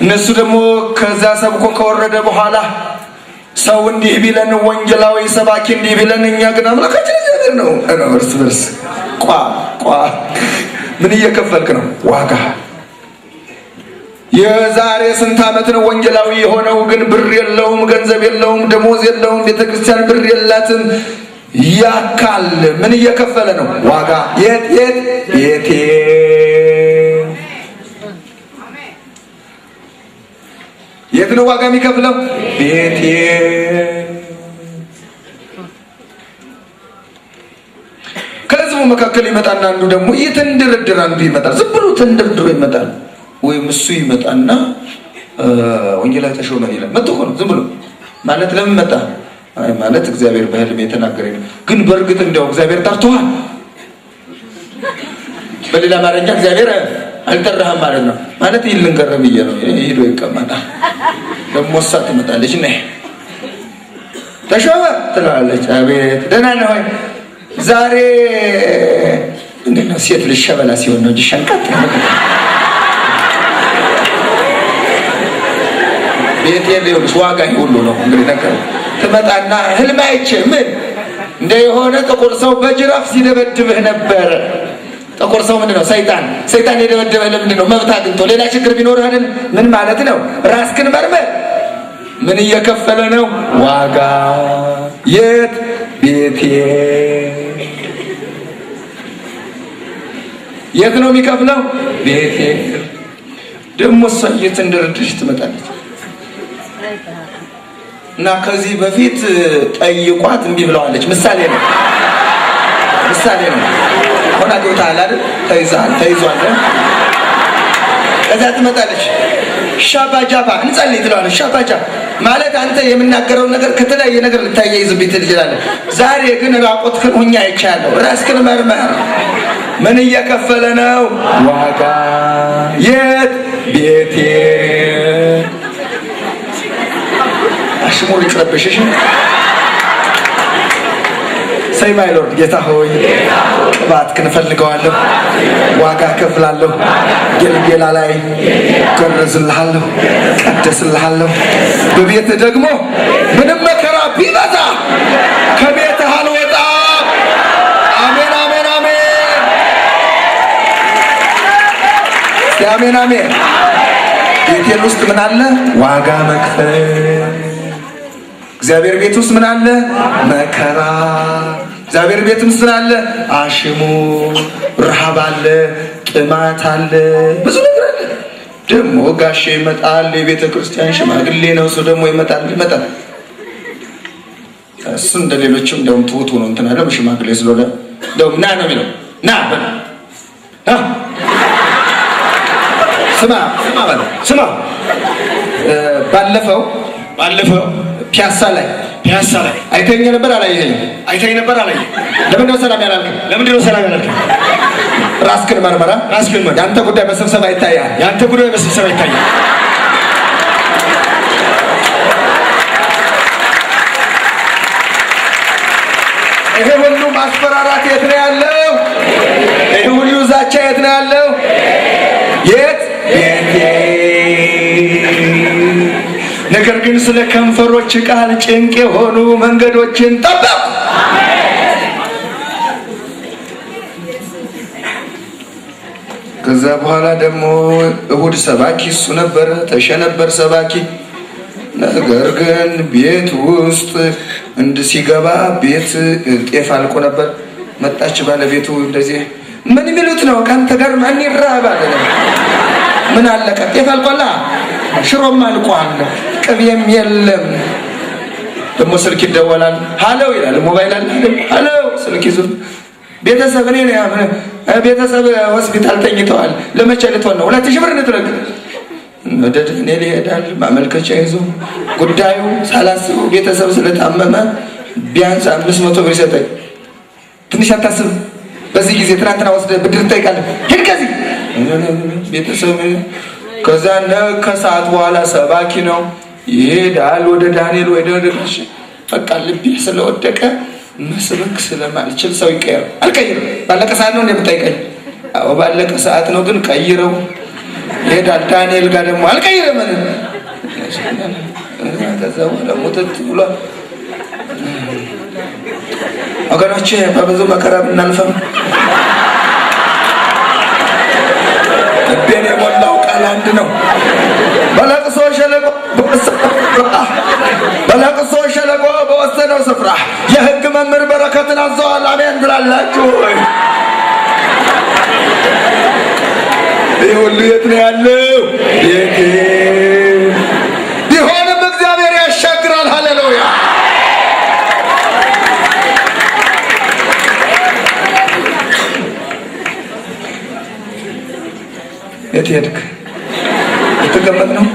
እነሱ ደግሞ ከዛ ሰብኮ ከወረደ በኋላ ሰው እንዲህ ቢለን፣ ወንጌላዊ ሰባኪ እንዲህ ቢለን፣ እኛ ግን አምላካችን እግዚአብሔር ነው። እርስ በርስ ቋ ቋ ምን እየከፈልክ ነው? ዋጋ። የዛሬ ስንት ዓመት ነው ወንጌላዊ የሆነው? ግን ብር የለውም፣ ገንዘብ የለውም፣ ደሞዝ የለውም፣ ቤተክርስቲያን ብር የላትም። ያካል ምን እየከፈለ ነው? ዋጋ። የት የት? ቤቴ። የት ነው ዋጋ የሚከፍለው? ቤቴ። ከህዝቡ መካከል ይመጣና አንዱ ደግሞ እየተንደረደረ አንዱ ይመጣል። ዝም ብሎ ተንደርድሮ ይመጣል። ወይም እሱ ይመጣና ወንጌላዊ ተሾመ ይላል። መጥቶ እኮ ነው ዝም ብሎ ማለት። ለምን መጣ? አይ ማለት እግዚአብሔር በህልም የተናገረኝ ነው። ግን በእርግጥ እንዲያው እግዚአብሔር ጠርቶሃል። በሌላ አማርኛ እግዚአብሔር አልጠራህም ማለት ነው። ማለት ይህን ልንገርህ ብዬ ነው። ሄዶ ይቀመጣል። ደግሞ እሷ ትመጣለች። ነይ ተሾመ ትላለች። አቤት ደህና ነህ ወይ? ዛሬ ምንድን ነው ሴት ልጅ ሸበላ ሲሆን ነው እንጂ ሸንቀጥ ቤቴ ሊሆንስ ዋጋ ሁሉ ነው እንግዲህ ነገር። ትመጣና ህልም አይቼ ምን እንደ የሆነ ጥቁር ሰው በጅራፍ ሲደበድብህ ነበር። ጥቁር ሰው ምንድን ነው? ሰይጣን። ሰይጣን የደበደበህ ለምንድን ነው? መብት አግኝቶ ሌላ ችግር ቢኖርህ አይደል? ምን ማለት ነው? ራስክን መርመር። ምን እየከፈለ ነው? ዋጋ። የት? ቤቴ። የት ነው የሚከፍለው? ቤቴል። ደግሞ እሷ እየተንደረደረች ትመጣለች። እና ከዚህ በፊት ጠይቋት እምቢ ብለዋለች። ምሳሌ ነው፣ ምሳሌ ነው። አሁን አግብተሃል አይደል? ተይዘሃል፣ ተይዟል። ከዛ ትመጣለች። ሻባጃባ እንጸልይ ትለዋለች። ሻባጃ ማለት አንተ የምናገረውን ነገር ከተለያየ ነገር ልታያይዝብኝ ትችላለህ። ዛሬ ግን ራቁትህን ሁኛ አይቻለሁ። ራስህን መርመር። ምን እየከፈለ ነው ዋጋ? የት? ቤቴ። አሽሙር ይቅረብሽ። እሺ say my Lord፣ ጌታ ሆይ ቅባትህን እፈልገዋለሁ፣ ዋጋ ከፍላለሁ፣ ጌልጌላ ላይ ገረዝልሃለሁ፣ ቀደስልሃለሁ። በቤትህ ደግሞ ምንም መከራ ቢበዛ ከቤትህ አልወጣም። አሜን፣ አሜን፣ አሜን። እስቲ አሜን፣ አሜን። ቤቴል ውስጥ ምን አለ? ዋጋ መክፈል። እግዚአብሔር ቤት ውስጥ ምን አለ? መከራ። እግዚአብሔር ቤት ውስጥ ምን አለ? አሽሙር፣ ረሃብ አለ፣ ጥማት አለ፣ ብዙ ነገር አለ። ደግሞ ጋሼ ይመጣል፣ የቤተ ክርስቲያን ሽማግሌ ነው። እሱ ደግሞ ይመጣል ይመጣል። እሱ እንደ ሌሎችም እንደውም ትሁት ሆኖ እንትን አለ፣ ሽማግሌ ስለሆነ እንደውም ና ነው የሚለው። ና በል፣ ና ስማ ስማ በለው። ስማ። ባለፈው ባለፈው ፒያሳ ላይ ፒያሳ ላይ አይተኸኝ ነበር አላየኸኝም? አይተኸኝ ነበር አላየህ? ለምንድን ነው ሰላም ያላልከኝ? ለምንድን ነው ሰላም ያላልከኝ? ራስክን መርመራ። ራስክን መርምር። የአንተ ጉዳይ በስብሰባ ይታያል። የአንተ ጉዳይ በስብሰባ ይታያል። ይሄ ሁሉ ማስፈራራት የት ነው ያለው? ይሄ ሁሉ ዛቻ የት ነው ያለው? የት? ቤቴ። ነገር ግን ስለ ከንፈሮች ቃል ጭንቅ የሆኑ መንገዶችን ጠበቅ። ከዛ በኋላ ደግሞ እሁድ ሰባኪ እሱ ነበረ፣ ተሸ ነበር ሰባኪ። ነገር ግን ቤት ውስጥ እንድ ሲገባ ቤት ጤፍ አልቆ ነበር። መጣች ባለቤቱ፣ እንደዚህ ምን የሚሉት ነው? ከአንተ ጋር ማን ይራባል? ምን አለቀ? ጤፍ አልቋላ፣ ሽሮም አልቋል፣ ቅቤም የለም። ደግሞ ስልክ ይደወላል። ሀለው ይላል። ሞባይል አለ አይደል? ሀለው ስልክ ይዞ ቤተሰብ እኔ ነኝ፣ ቤተሰብ ሆስፒታል ተኝተዋል። ለመቼ ልትሆን ነው? 2000 ብር እንትለቅ። ወደ ዳንኤል ይሄዳል ማመልከቻ ይዞ። ጉዳዩ ሳላስበው ቤተሰብ ስለታመመ ቢያንስ 500 ብር ይሰጠኝ። ትንሽ አታስብ? በዚህ ጊዜ ትናንትና ወስደህ ብድር ትጠይቃለህ። ሂድ ከዚህ ቤተሰብ። ከዛ ከሰዓት በኋላ ሰባኪ ነው ይሄዳል ወደ ዳንኤል፣ ወደ በቃ ልቤ ስለወደቀ መስበክ ስለማልችል ሰው ይቀየር። አልቀይርም። ባለቀ ሰዓት ነው እንደምጠይቀኝ? አዎ ባለቀ ሰዓት ነው፣ ግን ቀይረው። ይሄዳል ዳንኤል ጋር ደግሞ፣ አልቀይርም። ከዛ በኋላ ሙትት ብሏል። ወገኖቼ፣ በብዙ መከራ ብናልፈም ልቤን የሞላው ቃል አንድ ነው። በለቅሶ ሸለቆ በወሰነው ስፍራ የሕግ መምህር በረከትን አዘዋል። አሜን ትላላችሁ። ይህ ሁሉ የት ነው ያለው? ቤቴ። ቢሆንም እግዚአብሔር ያሻግራል። ሃሌሉያ። የት ሄድክ? የተቀመጥ ነው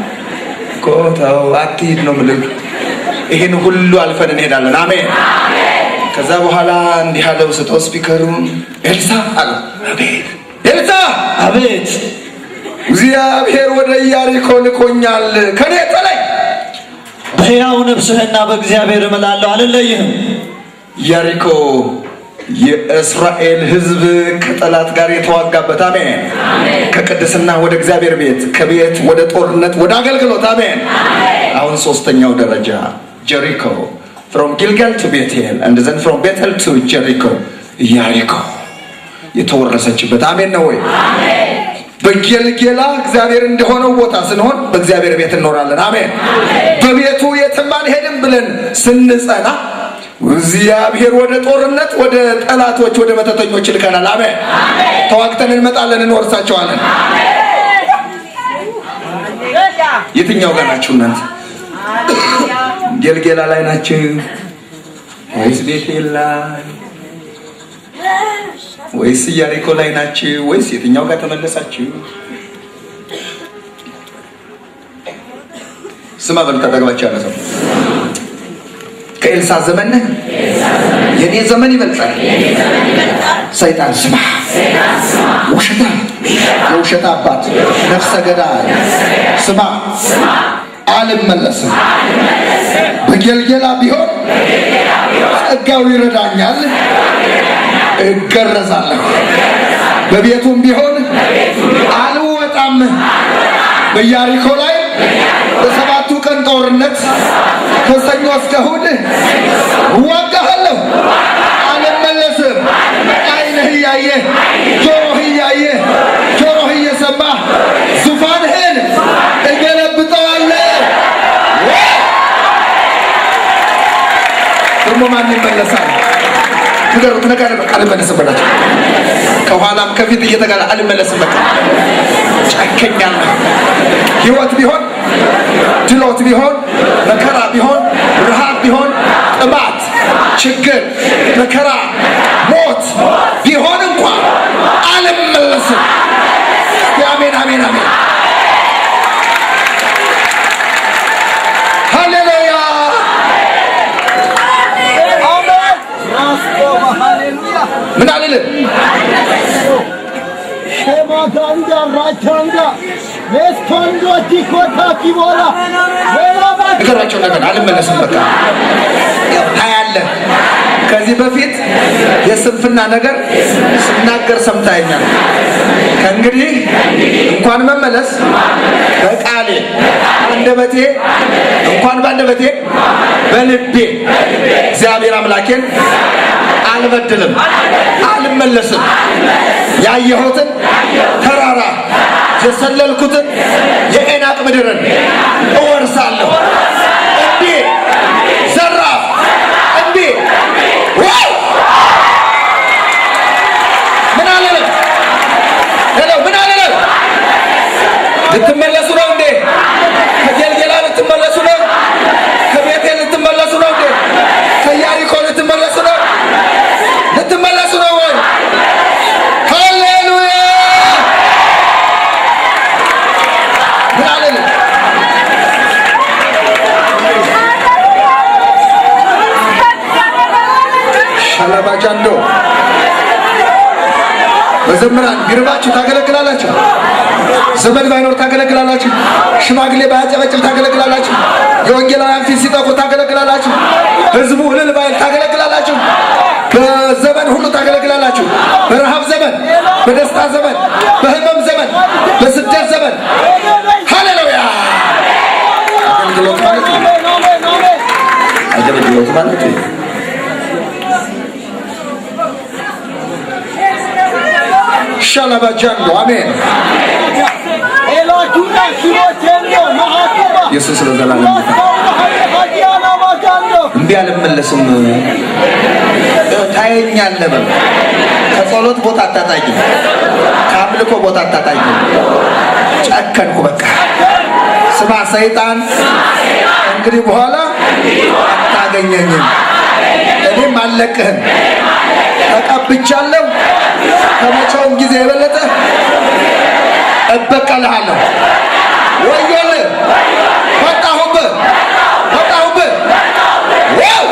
እኮ፣ ተው አትሂድ ነው የምልህ። ይህን ሁሉ አልፈን እንሄዳለን። አሜን። ከዛ በኋላ እንዲህ አለው፣ ስጠው speaker ኡን። ኤልሳ አለው። አቤት። ኤልሳ። አቤት። እግዚአብሔር ወደ ኢያሪኮ ልኮኛል፣ ከኔ ተለይ። በሕያው ነፍስህና በእግዚአብሔር እምላለሁ አልለይህም። ኢያሪኮ የእስራኤል ሕዝብ ከጠላት ጋር የተዋጋበት፣ አሜን። ከቅድስና ወደ እግዚአብሔር ቤት፣ ከቤት ወደ ጦርነት፣ ወደ አገልግሎት፣ አሜን። አሁን ሶስተኛው ደረጃ Jericho፣ from Gilgal to Bethel and then from Bethel to Jericho፣ ኢያሪኮ የተወረሰችበት፣ አሜን ነው ወይ? በጌልጌላ እግዚአብሔር እንደሆነው ቦታ ስንሆን በእግዚአብሔር ቤት እንኖራለን። አሜን። በቤቱ የትም አንሄድም ብለን ስንጸና እግዚአብሔር ወደ ጦርነት፣ ወደ ጠላቶች፣ ወደ መተተኞች ይልከናል። አሜን። ተዋግተን እንመጣለን፣ እንወርሳቸዋለን። የትኛው ጋር ናችሁ እናንተ? ጌልጌላ ላይ ናችሁ ወይስ ቤቴል ላይ ወይስ ኢያሪኮ ላይ ናችሁ ወይስ የትኛው ጋር ተመለሳችሁ? ስማ በል፣ አጠገባችሁ ያለ ሰው ከኤልሳ ዘመን ነህ? የኔ ዘመን ይበልጣል። ሰይጣን ስማ፣ ውሸታ፣ የውሸት አባት፣ ነፍሰ ገዳይ ስማ፣ አልመለስም። በጌልጌላ ቢሆን ጸጋው ይረዳኛል፣ እገረዛለሁ። በቤቱም ቢሆን አልወጣም። በኢያሪኮ ላይ በሰባቱ ቀን ጦርነት ከሰኞ እስከ እሑድ እዋጋሃለሁ፣ አልመለስም። ዓይንህ እያየ፣ ጆሮህ እያየ፣ ጆሮህ እየሰማ ዙፋንህን እገለብጠዋለሁ። ደግሞ ማን ይመለሳል? ንገሩት። ነገር በቃ አልመለስም በላቸው። ከኋላም ከፊት እየተጋላ አልመለስም። በቃ ጨከኛለሁ። ህይወት ቢሆን፣ ድሎት ቢሆን፣ መከራ ቢሆን፣ ረሃብ ቢሆን፣ ጥማት፣ ችግር፣ መከራ፣ ሞት ቢሆን እንኳን አልመለስም። አሜን፣ አሜን፣ አሜን። ሃሌሉያ። ምን አልልም። ንገሯቸው ነገር አልመለስም። በቃ ታያለህ። ከዚህ በፊት የስንፍና ነገር ስናገር ሰምታኛል። ከእንግዲህ እንኳን መመለስ በቃሌ አንደበቴ እንኳን በአንደበቴ በልቤ እግዚአብሔር አምላኬን አልበድልም፣ አልመለስም። ያየሁትን ተራራ፣ የሰለልኩትን የዔናቅ ምድርን እወርሳለሁ። እንዴ ዘራፍ፣ እንዴ wow! ምን አልልም። Hello፣ ምን አልልም። ልትመለሱ ነው እንዴ? ከጌልጌላ ልትመለሱ ነው? ከቤቴል ልትመለሱ ነው እንዴ? ከኢያሪኮ ልትመለሱ ነው? ልትመለሱ ነው ወይ? ሃሌሉያ! ምን አልልም። ሻላባጃንዶ። መዘምራን ቢርባችሁ ታገለግላላችሁ። ዘመድ ባይኖር ታገለግላላችሁ። ሽማግሌ ባያጨበጭብ ታገለግላላችሁ። የወንጌላውያን ፊት ሲጠቁ ታገለግላላችሁ። ህዝቡ እልል ባይል ታገለግላላችሁ። በዘመን ሁሉ ታገለግላላችሁ። በረሃብ ዘመን፣ በደስታ ዘመን፣ በህመም ዘመን፣ በስደት ዘመን። ሃሌሉያ! አገልግሎት ማለት ነው። አገልግሎት ማለት ነው። ሻላባጃንዶ። አሜን። ኢየሱስ ለዘላለም እምቢ አልመለስም። ታየኛለህ በል። ከጸሎት ቦታ አታጣኝም፣ ከአምልኮ ቦታ አታጣኝም። ጨከንኩ በቃ። ስማ ሰይጣን፣ እንግዲህ በኋላ አታገኘኝም፣ እኔም አልለቅህም። ተቀብቻለሁ። ከመቼውም ጊዜ የበለጠ እበቀልሃለሁ። ወዮልህ! መጣሁብህ፣ መጣሁብህ። Wow!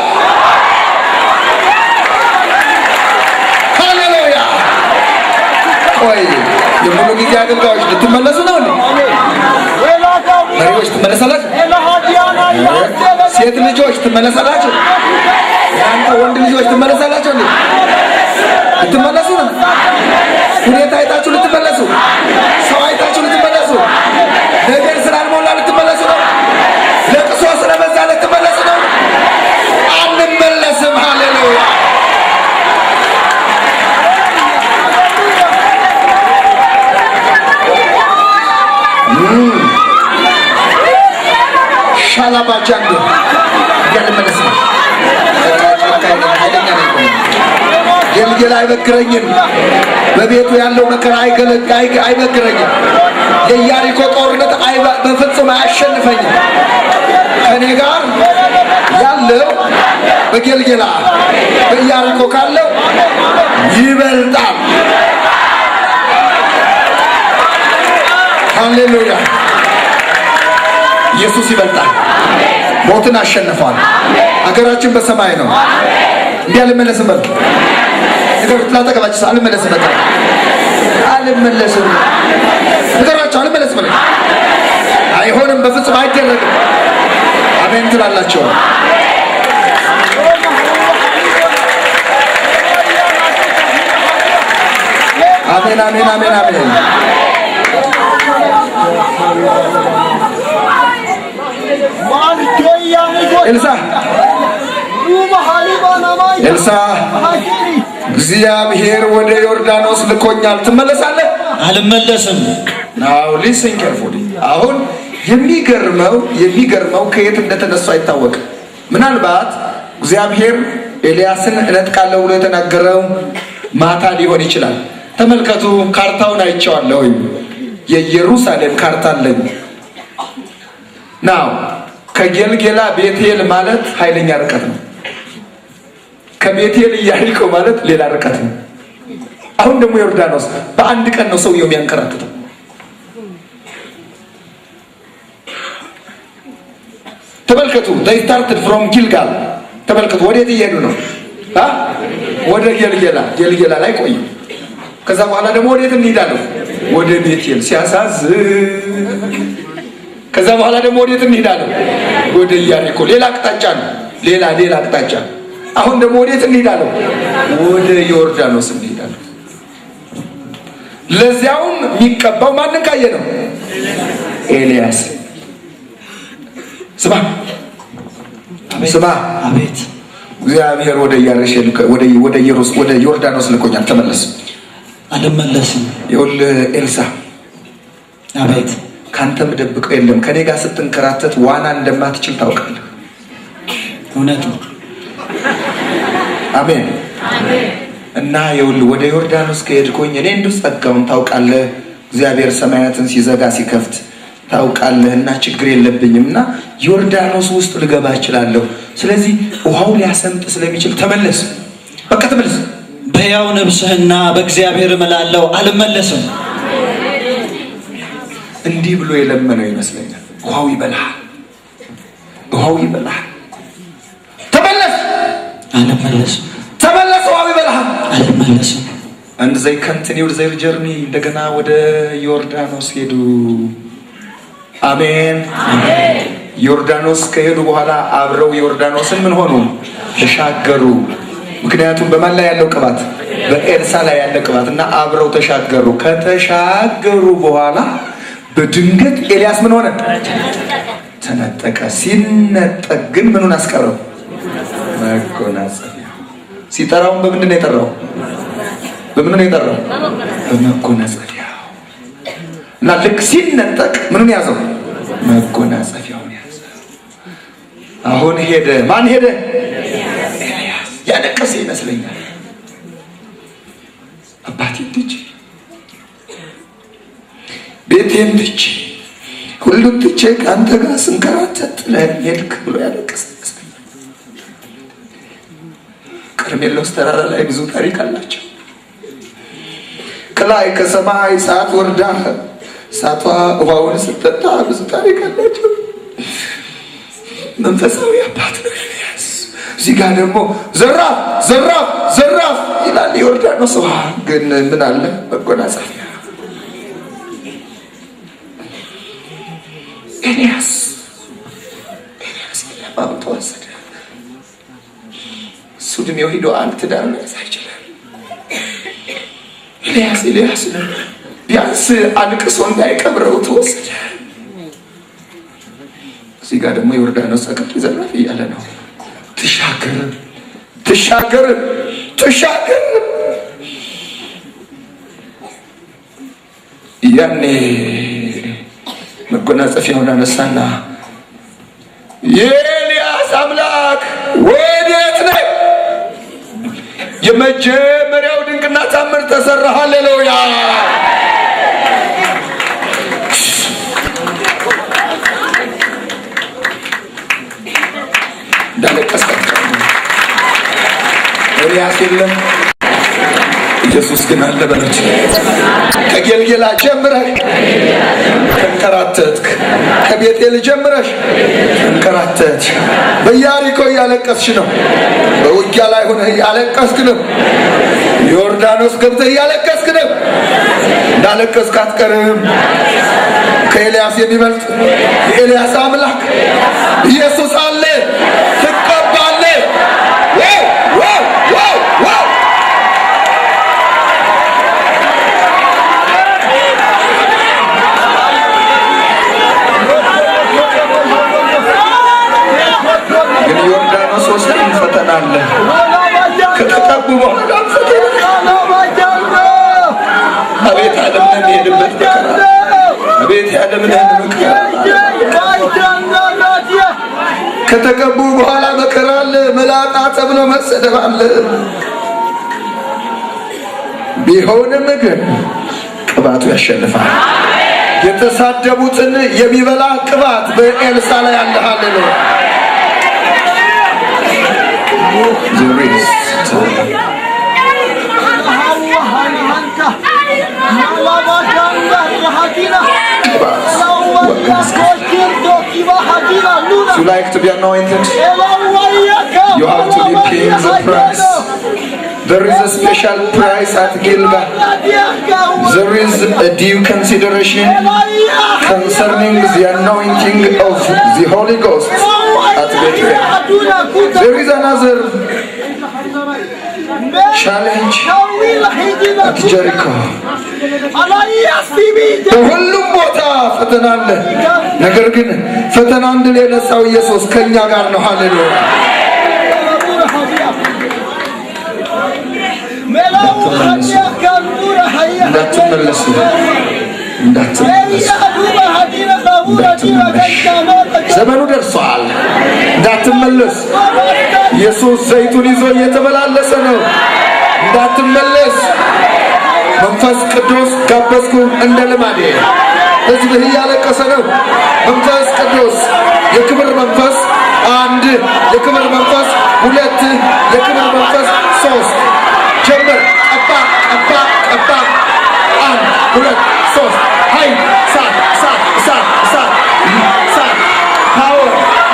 ሃሌሉያ! ቆይ፣ የሙሉ ጊዜ አገልጋዮች ልትመለሱ ነው እንዴ? መሪዎች ትመለሳላችሁ? ሴት ልጆች ትመለሳላችሁ? እናንተ ወንድ ልጆች ትመለሳላችሁ እንዴ? ልትመለሱ ነው? ሁኔታ አይታችሁ ልትመለሱ? ሰው አይታችሁ ልትመለሱ? ነገር ስላልሞላ ልትመለሱ ነው? ለቅሶ ስለበዛ ልትመለሱ ነው? አንመለስም። ሃሌሉያ! ሻላባጃንዶ። ያልመለስም። ጨካኝ ጌልጌላ አይበግረኝም። በቤቱ ያለው መከራ አይበግረኝም። የኢያሪኮ ጦርነት በፍጹም አያሸንፈኝም። ከኔ ጋር ያለው በጌልጌላ በኢያሪኮ ካለው ይበልጣል። ሃሌሉያ! ኢየሱስ ይበልጣል። ሞትን አሸንፏል። ሀገራችን በሰማይ ነው። እንዲህ አልመለስም በሉ። ንገሩት ላጠገባችሁ ሰው አልመለስም፣ በቃ አልመለስም። ንገሯቸው አልመለስም በሉ። አይሆንም፣ በፍጹም አይደረግም። አሜን ትላላቸው። አሜን አሜን አሜን አሜን። ኤልሳ ኤልሳ እግዚአብሔር ወደ ዮርዳኖስ ልኮኛል፣ ትመለሳለህ? አልመለስም። Now listen carefully። አሁን የሚገርመው ከየት እንደተነሱ አይታወቅም። ምናልባት እግዚአብሔር ኤልያስን እነጥቃለሁ ብሎ የተናገረው ማታ ሊሆን ይችላል። ተመልከቱ፣ ካርታውን አይቼዋለሁ። የኢየሩሳሌም ካርታ አለኝ። Now ከጌልጌላ ቤቴል ማለት ኃይለኛ ርቀት ነው። ከቤቴል ኢያሪኮ ማለት ሌላ ርቀት ነው። አሁን ደግሞ ዮርዳኖስ በአንድ ቀን ነው ሰውየው የሚያንከራትተው። ተመልከቱ፣ they started from Gilgal። ተመልከቱ፣ ወዴት እየሄዱ ነው? ወደ ጌልጌላ። ጌልጌላ ላይ ቆዩ። ከዛ በኋላ ደግሞ ወዴት እንሄዳለን? ወደ ቤቴል። ሲያሳዝን። ከዛ በኋላ ደግሞ ወዴት እንሄዳለን? ወደ ኢያሪኮ። ሌላ አቅጣጫ ነው። ሌላ አቅጣጫ። አሁን ደግሞ ወዴት እንሄዳለን? ወደ ዮርዳኖስ እንሄዳለን። ለዚያውም የሚቀባው ማንን ካየ ነው? ኤልያስ። ስማ ስማ፣ አቤት። እግዚአብሔር ወደ ወደ ዮርዳኖስ ልኮኛል፣ ተመለስ። አልመለስም። ይኸውልህ ኤልሳ። አቤት። ካንተም ደብቀው የለም። ከኔ ጋር ስትንከራተት ዋና እንደማትችል ታውቃለህ። እውነት ነው። አሜን። እና ይኸውልህ ወደ ዮርዳኖስ ከሄድኩኝ እኔ እንዲሁ ጸጋውን ታውቃለህ፣ እግዚአብሔር ሰማያትን ሲዘጋ ሲከፍት ታውቃለህ፣ እና ችግር የለብኝም እና ዮርዳኖስ ውስጥ ልገባ እችላለሁ። ስለዚህ ውሃው ሊያሰምጥ ስለሚችል ተመለስ፣ በቃ ተመለስ። በሕያው ነፍስህና በእግዚአብሔር እምላለሁ አልመለስም። እንዲህ ብሎ የለመነው ይመስለኛል። ውሃው ይበላሃል፣ ውሃው ይበላሃል። ተመለስ። አልመለስም። ተመለስ፣ ውሃው ይበላሃል። አልመለስም። And they continued their journey። እንደገና ወደ ዮርዳኖስ ሄዱ። አሜን። ዮርዳኖስ ከሄዱ በኋላ አብረው ዮርዳኖስን ምን ሆኑ? ተሻገሩ። ምክንያቱም በማን ላይ ያለው ቅባት? በኤልሳ ላይ ያለ ቅባት እና አብረው ተሻገሩ። ከተሻገሩ በኋላ በድንገት ኤልያስ ምን ሆነ? ተነጠቀ። ሲነጠቅ ግን ምኑን አስቀረው? መጎናጸፊያ። ሲጠራውን በምንድን ነው የጠራው? በምኑ ነው የጠራው? በመጎናጸፊያው። እና ልክ ሲነጠቅ ምኑን ያዘው? መጎናጸፊያውን ያዘው። አሁን ሄደ። ማን ሄደ? ኤልያስ። ያለቀሰ ይመስለኛል። አባቴን ትቼ ቤቴን ትቼ ሁሉን ትቼ ከአንተ ጋር ስንከራተት ጥለኸኝ ሄድክ ብሎ ያለቀሰ ይመስለኛል። ቀርሜሎስ ተራራ ላይ ብዙ ታሪክ አላቸው። ከላይ ከሰማይ እሳት ወርዳ እሳቷ ውሃውን ስትጠጣ ብዙ ታሪክ አላቸው። መንፈሳዊ አባት ነው ኤልያስ። እዚህ ጋር ደግሞ ዘራፍ ዘራፍ ዘራፍ ይላል ዮርዳኖስ ውሃ። ግን ምን አለ? መጎናጸፊያ። ኤልያስ ኤልያስ የለም፣ ተወሰደ። እሱ እድሜው ሄዷል፣ ትዳር መያዝ አይችልም። ኤልያስ ኤልያስ ቢያንስ አልቅሶ እንዳይቀብረው ተወሰደ። እዚህ ጋር ደግሞ ዮርዳኖስ አቀፍ ዘራፍ እያለ ነው። ትሻገር ትሻገር ትሻገር። ያኔ መጎናጸፊያውን አነሳና የኤልያስ አምላክ ወዴት ነህ? የመጀመሪያው ድንቅና ታምር ተሰራ። ሃሌሉያ! እንዳለቀስክ አትቀርም። ኤልያስ የለም፣ ኢየሱስ ግን አለ በለች። ከጌልጌላ ጀምረህ ተንከራተትክ፣ ከቤቴል ጀምረሽ ተንከራተትሽ። በኢያሪኮ እያለቀስሽ ነው። በውጊያ ላይ ሆነህ እያለቀስክ ነው። ዮርዳኖስ ገብተህ እያለቀስክ ነው። እንዳለቀስክ አትቀርም። ከኤልያስ የሚበልጥ የኤልያስ አምላክ ኢየሱስ አለ። ትቀባለህ። Wow, wow, wow, wow! ግን ዮርዳኖስ ውስጥም ፈተና አለ። ከተቀቡ በኋላ ፈተና። አቤት ዓለምን የሚሄድበት መከራ! አቤት የዓለምን መከራ! ከተቀቡ በኋላ መከራ አለ። መላጣ ተብሎ መሰደብ አለ። ቢሆንም ግን ቅባቱ ያሸንፋል። የተሳደቡትን የሚበላ ቅባት በኤልሳ ላይ አለ። ሃሌሉያ! There is time. ቅባት። If you like to be anointed, you have to be paying the price. There is a special price at Gilgal. There is a due consideration concerning the anointing of the Holy Ghost at Bethlehem. There is another challenge at Jericho. በሁሉም ቦታ ፈተና አለ። ነገር ግን ፈተናን ድል የነሳው ኢየሱስ ከኛ ጋር ነው። ሃሌሉያ! እንዳትመለሱ፣ እንዳትመለሱ፣ እንዳትመለሽ። ዘመኑ ደርሷል። እንዳትመለስ። ኢየሱስ ዘይቱን ይዞ እየተመላለሰ ነው። እንዳትመለስ። መንፈስ ቅዱስ ጋበዝኩ እንደ ልማዴ። ሕዝብህ እያለቀሰ ነው። መንፈስ ቅዱስ፣ የክብር መንፈስ አንድ፣ የክብር መንፈስ ሁለት፣ የክብር መንፈስ ሶስት። ጀምር። ቀባ፣ ቀባ፣ ቀባ። አንድ፣ ሁለት፣ ሶስት። ኃይል፣ እሳት፣ እሳት፣ እሳት፣ እሳት፣ እሳት፣ power።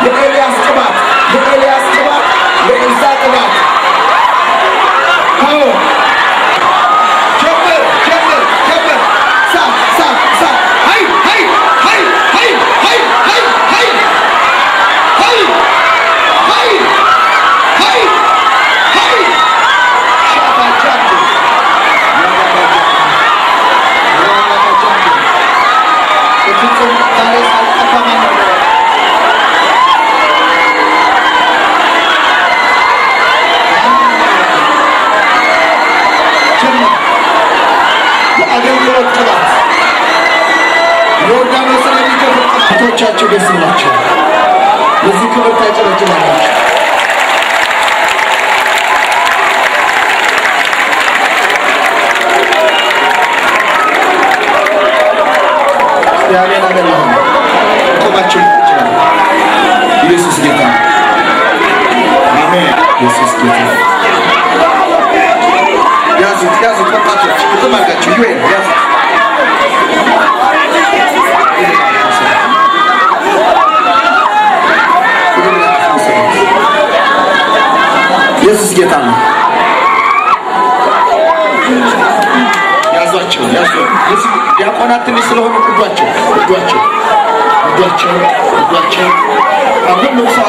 የኤልያስ ቅባት፣ የኤልያስ ቅባት፣ የኤልሳ ቅባት፣ power። ጀምር፣ ጀምር፣ ጀምር። እሳት፣ እሳት፣ እሳት፣ ኃይል፣ ኃይል፣ ኃይል፣ ኃይል፣ ኃይል፣ ኃይል፣ ኃይል፣ ኃይል፣ ኃይል፣ ኃይል፣ ኃይል። ሻባጃንዶ፣ ያባባጃንዶ፣ በፍጹም ዛሬ ሳልጠፋ ማንም ነው። ጀምር። የአገልግሎት ቅባት፣ ዮርዳኖስን የሚከፍል ቅባቶቻችሁ ደስ ይላቸው። ለዚህ ክብር ታጨበጭባላችሁ። አሜን አሜን። አሁን ቆማችሁ ይችላል። ኢየሱስ ጌታ ነው። አሜን። ኢየሱስ ጌታ ነው። ያዙት፣ ያዙት፣ ወጣቶች ግጥም አድርጋችሁ ዩኤል ያዙት። ኢየሱስ ጌታ ነው። ያዟቸው፣ ያዙ። ዲያቆናት ትንሽ ስለሆኑ እርዷቸው፣ እርዷቸው፣ እርዷቸው፣ እርዷቸው። ሁሉም ሰው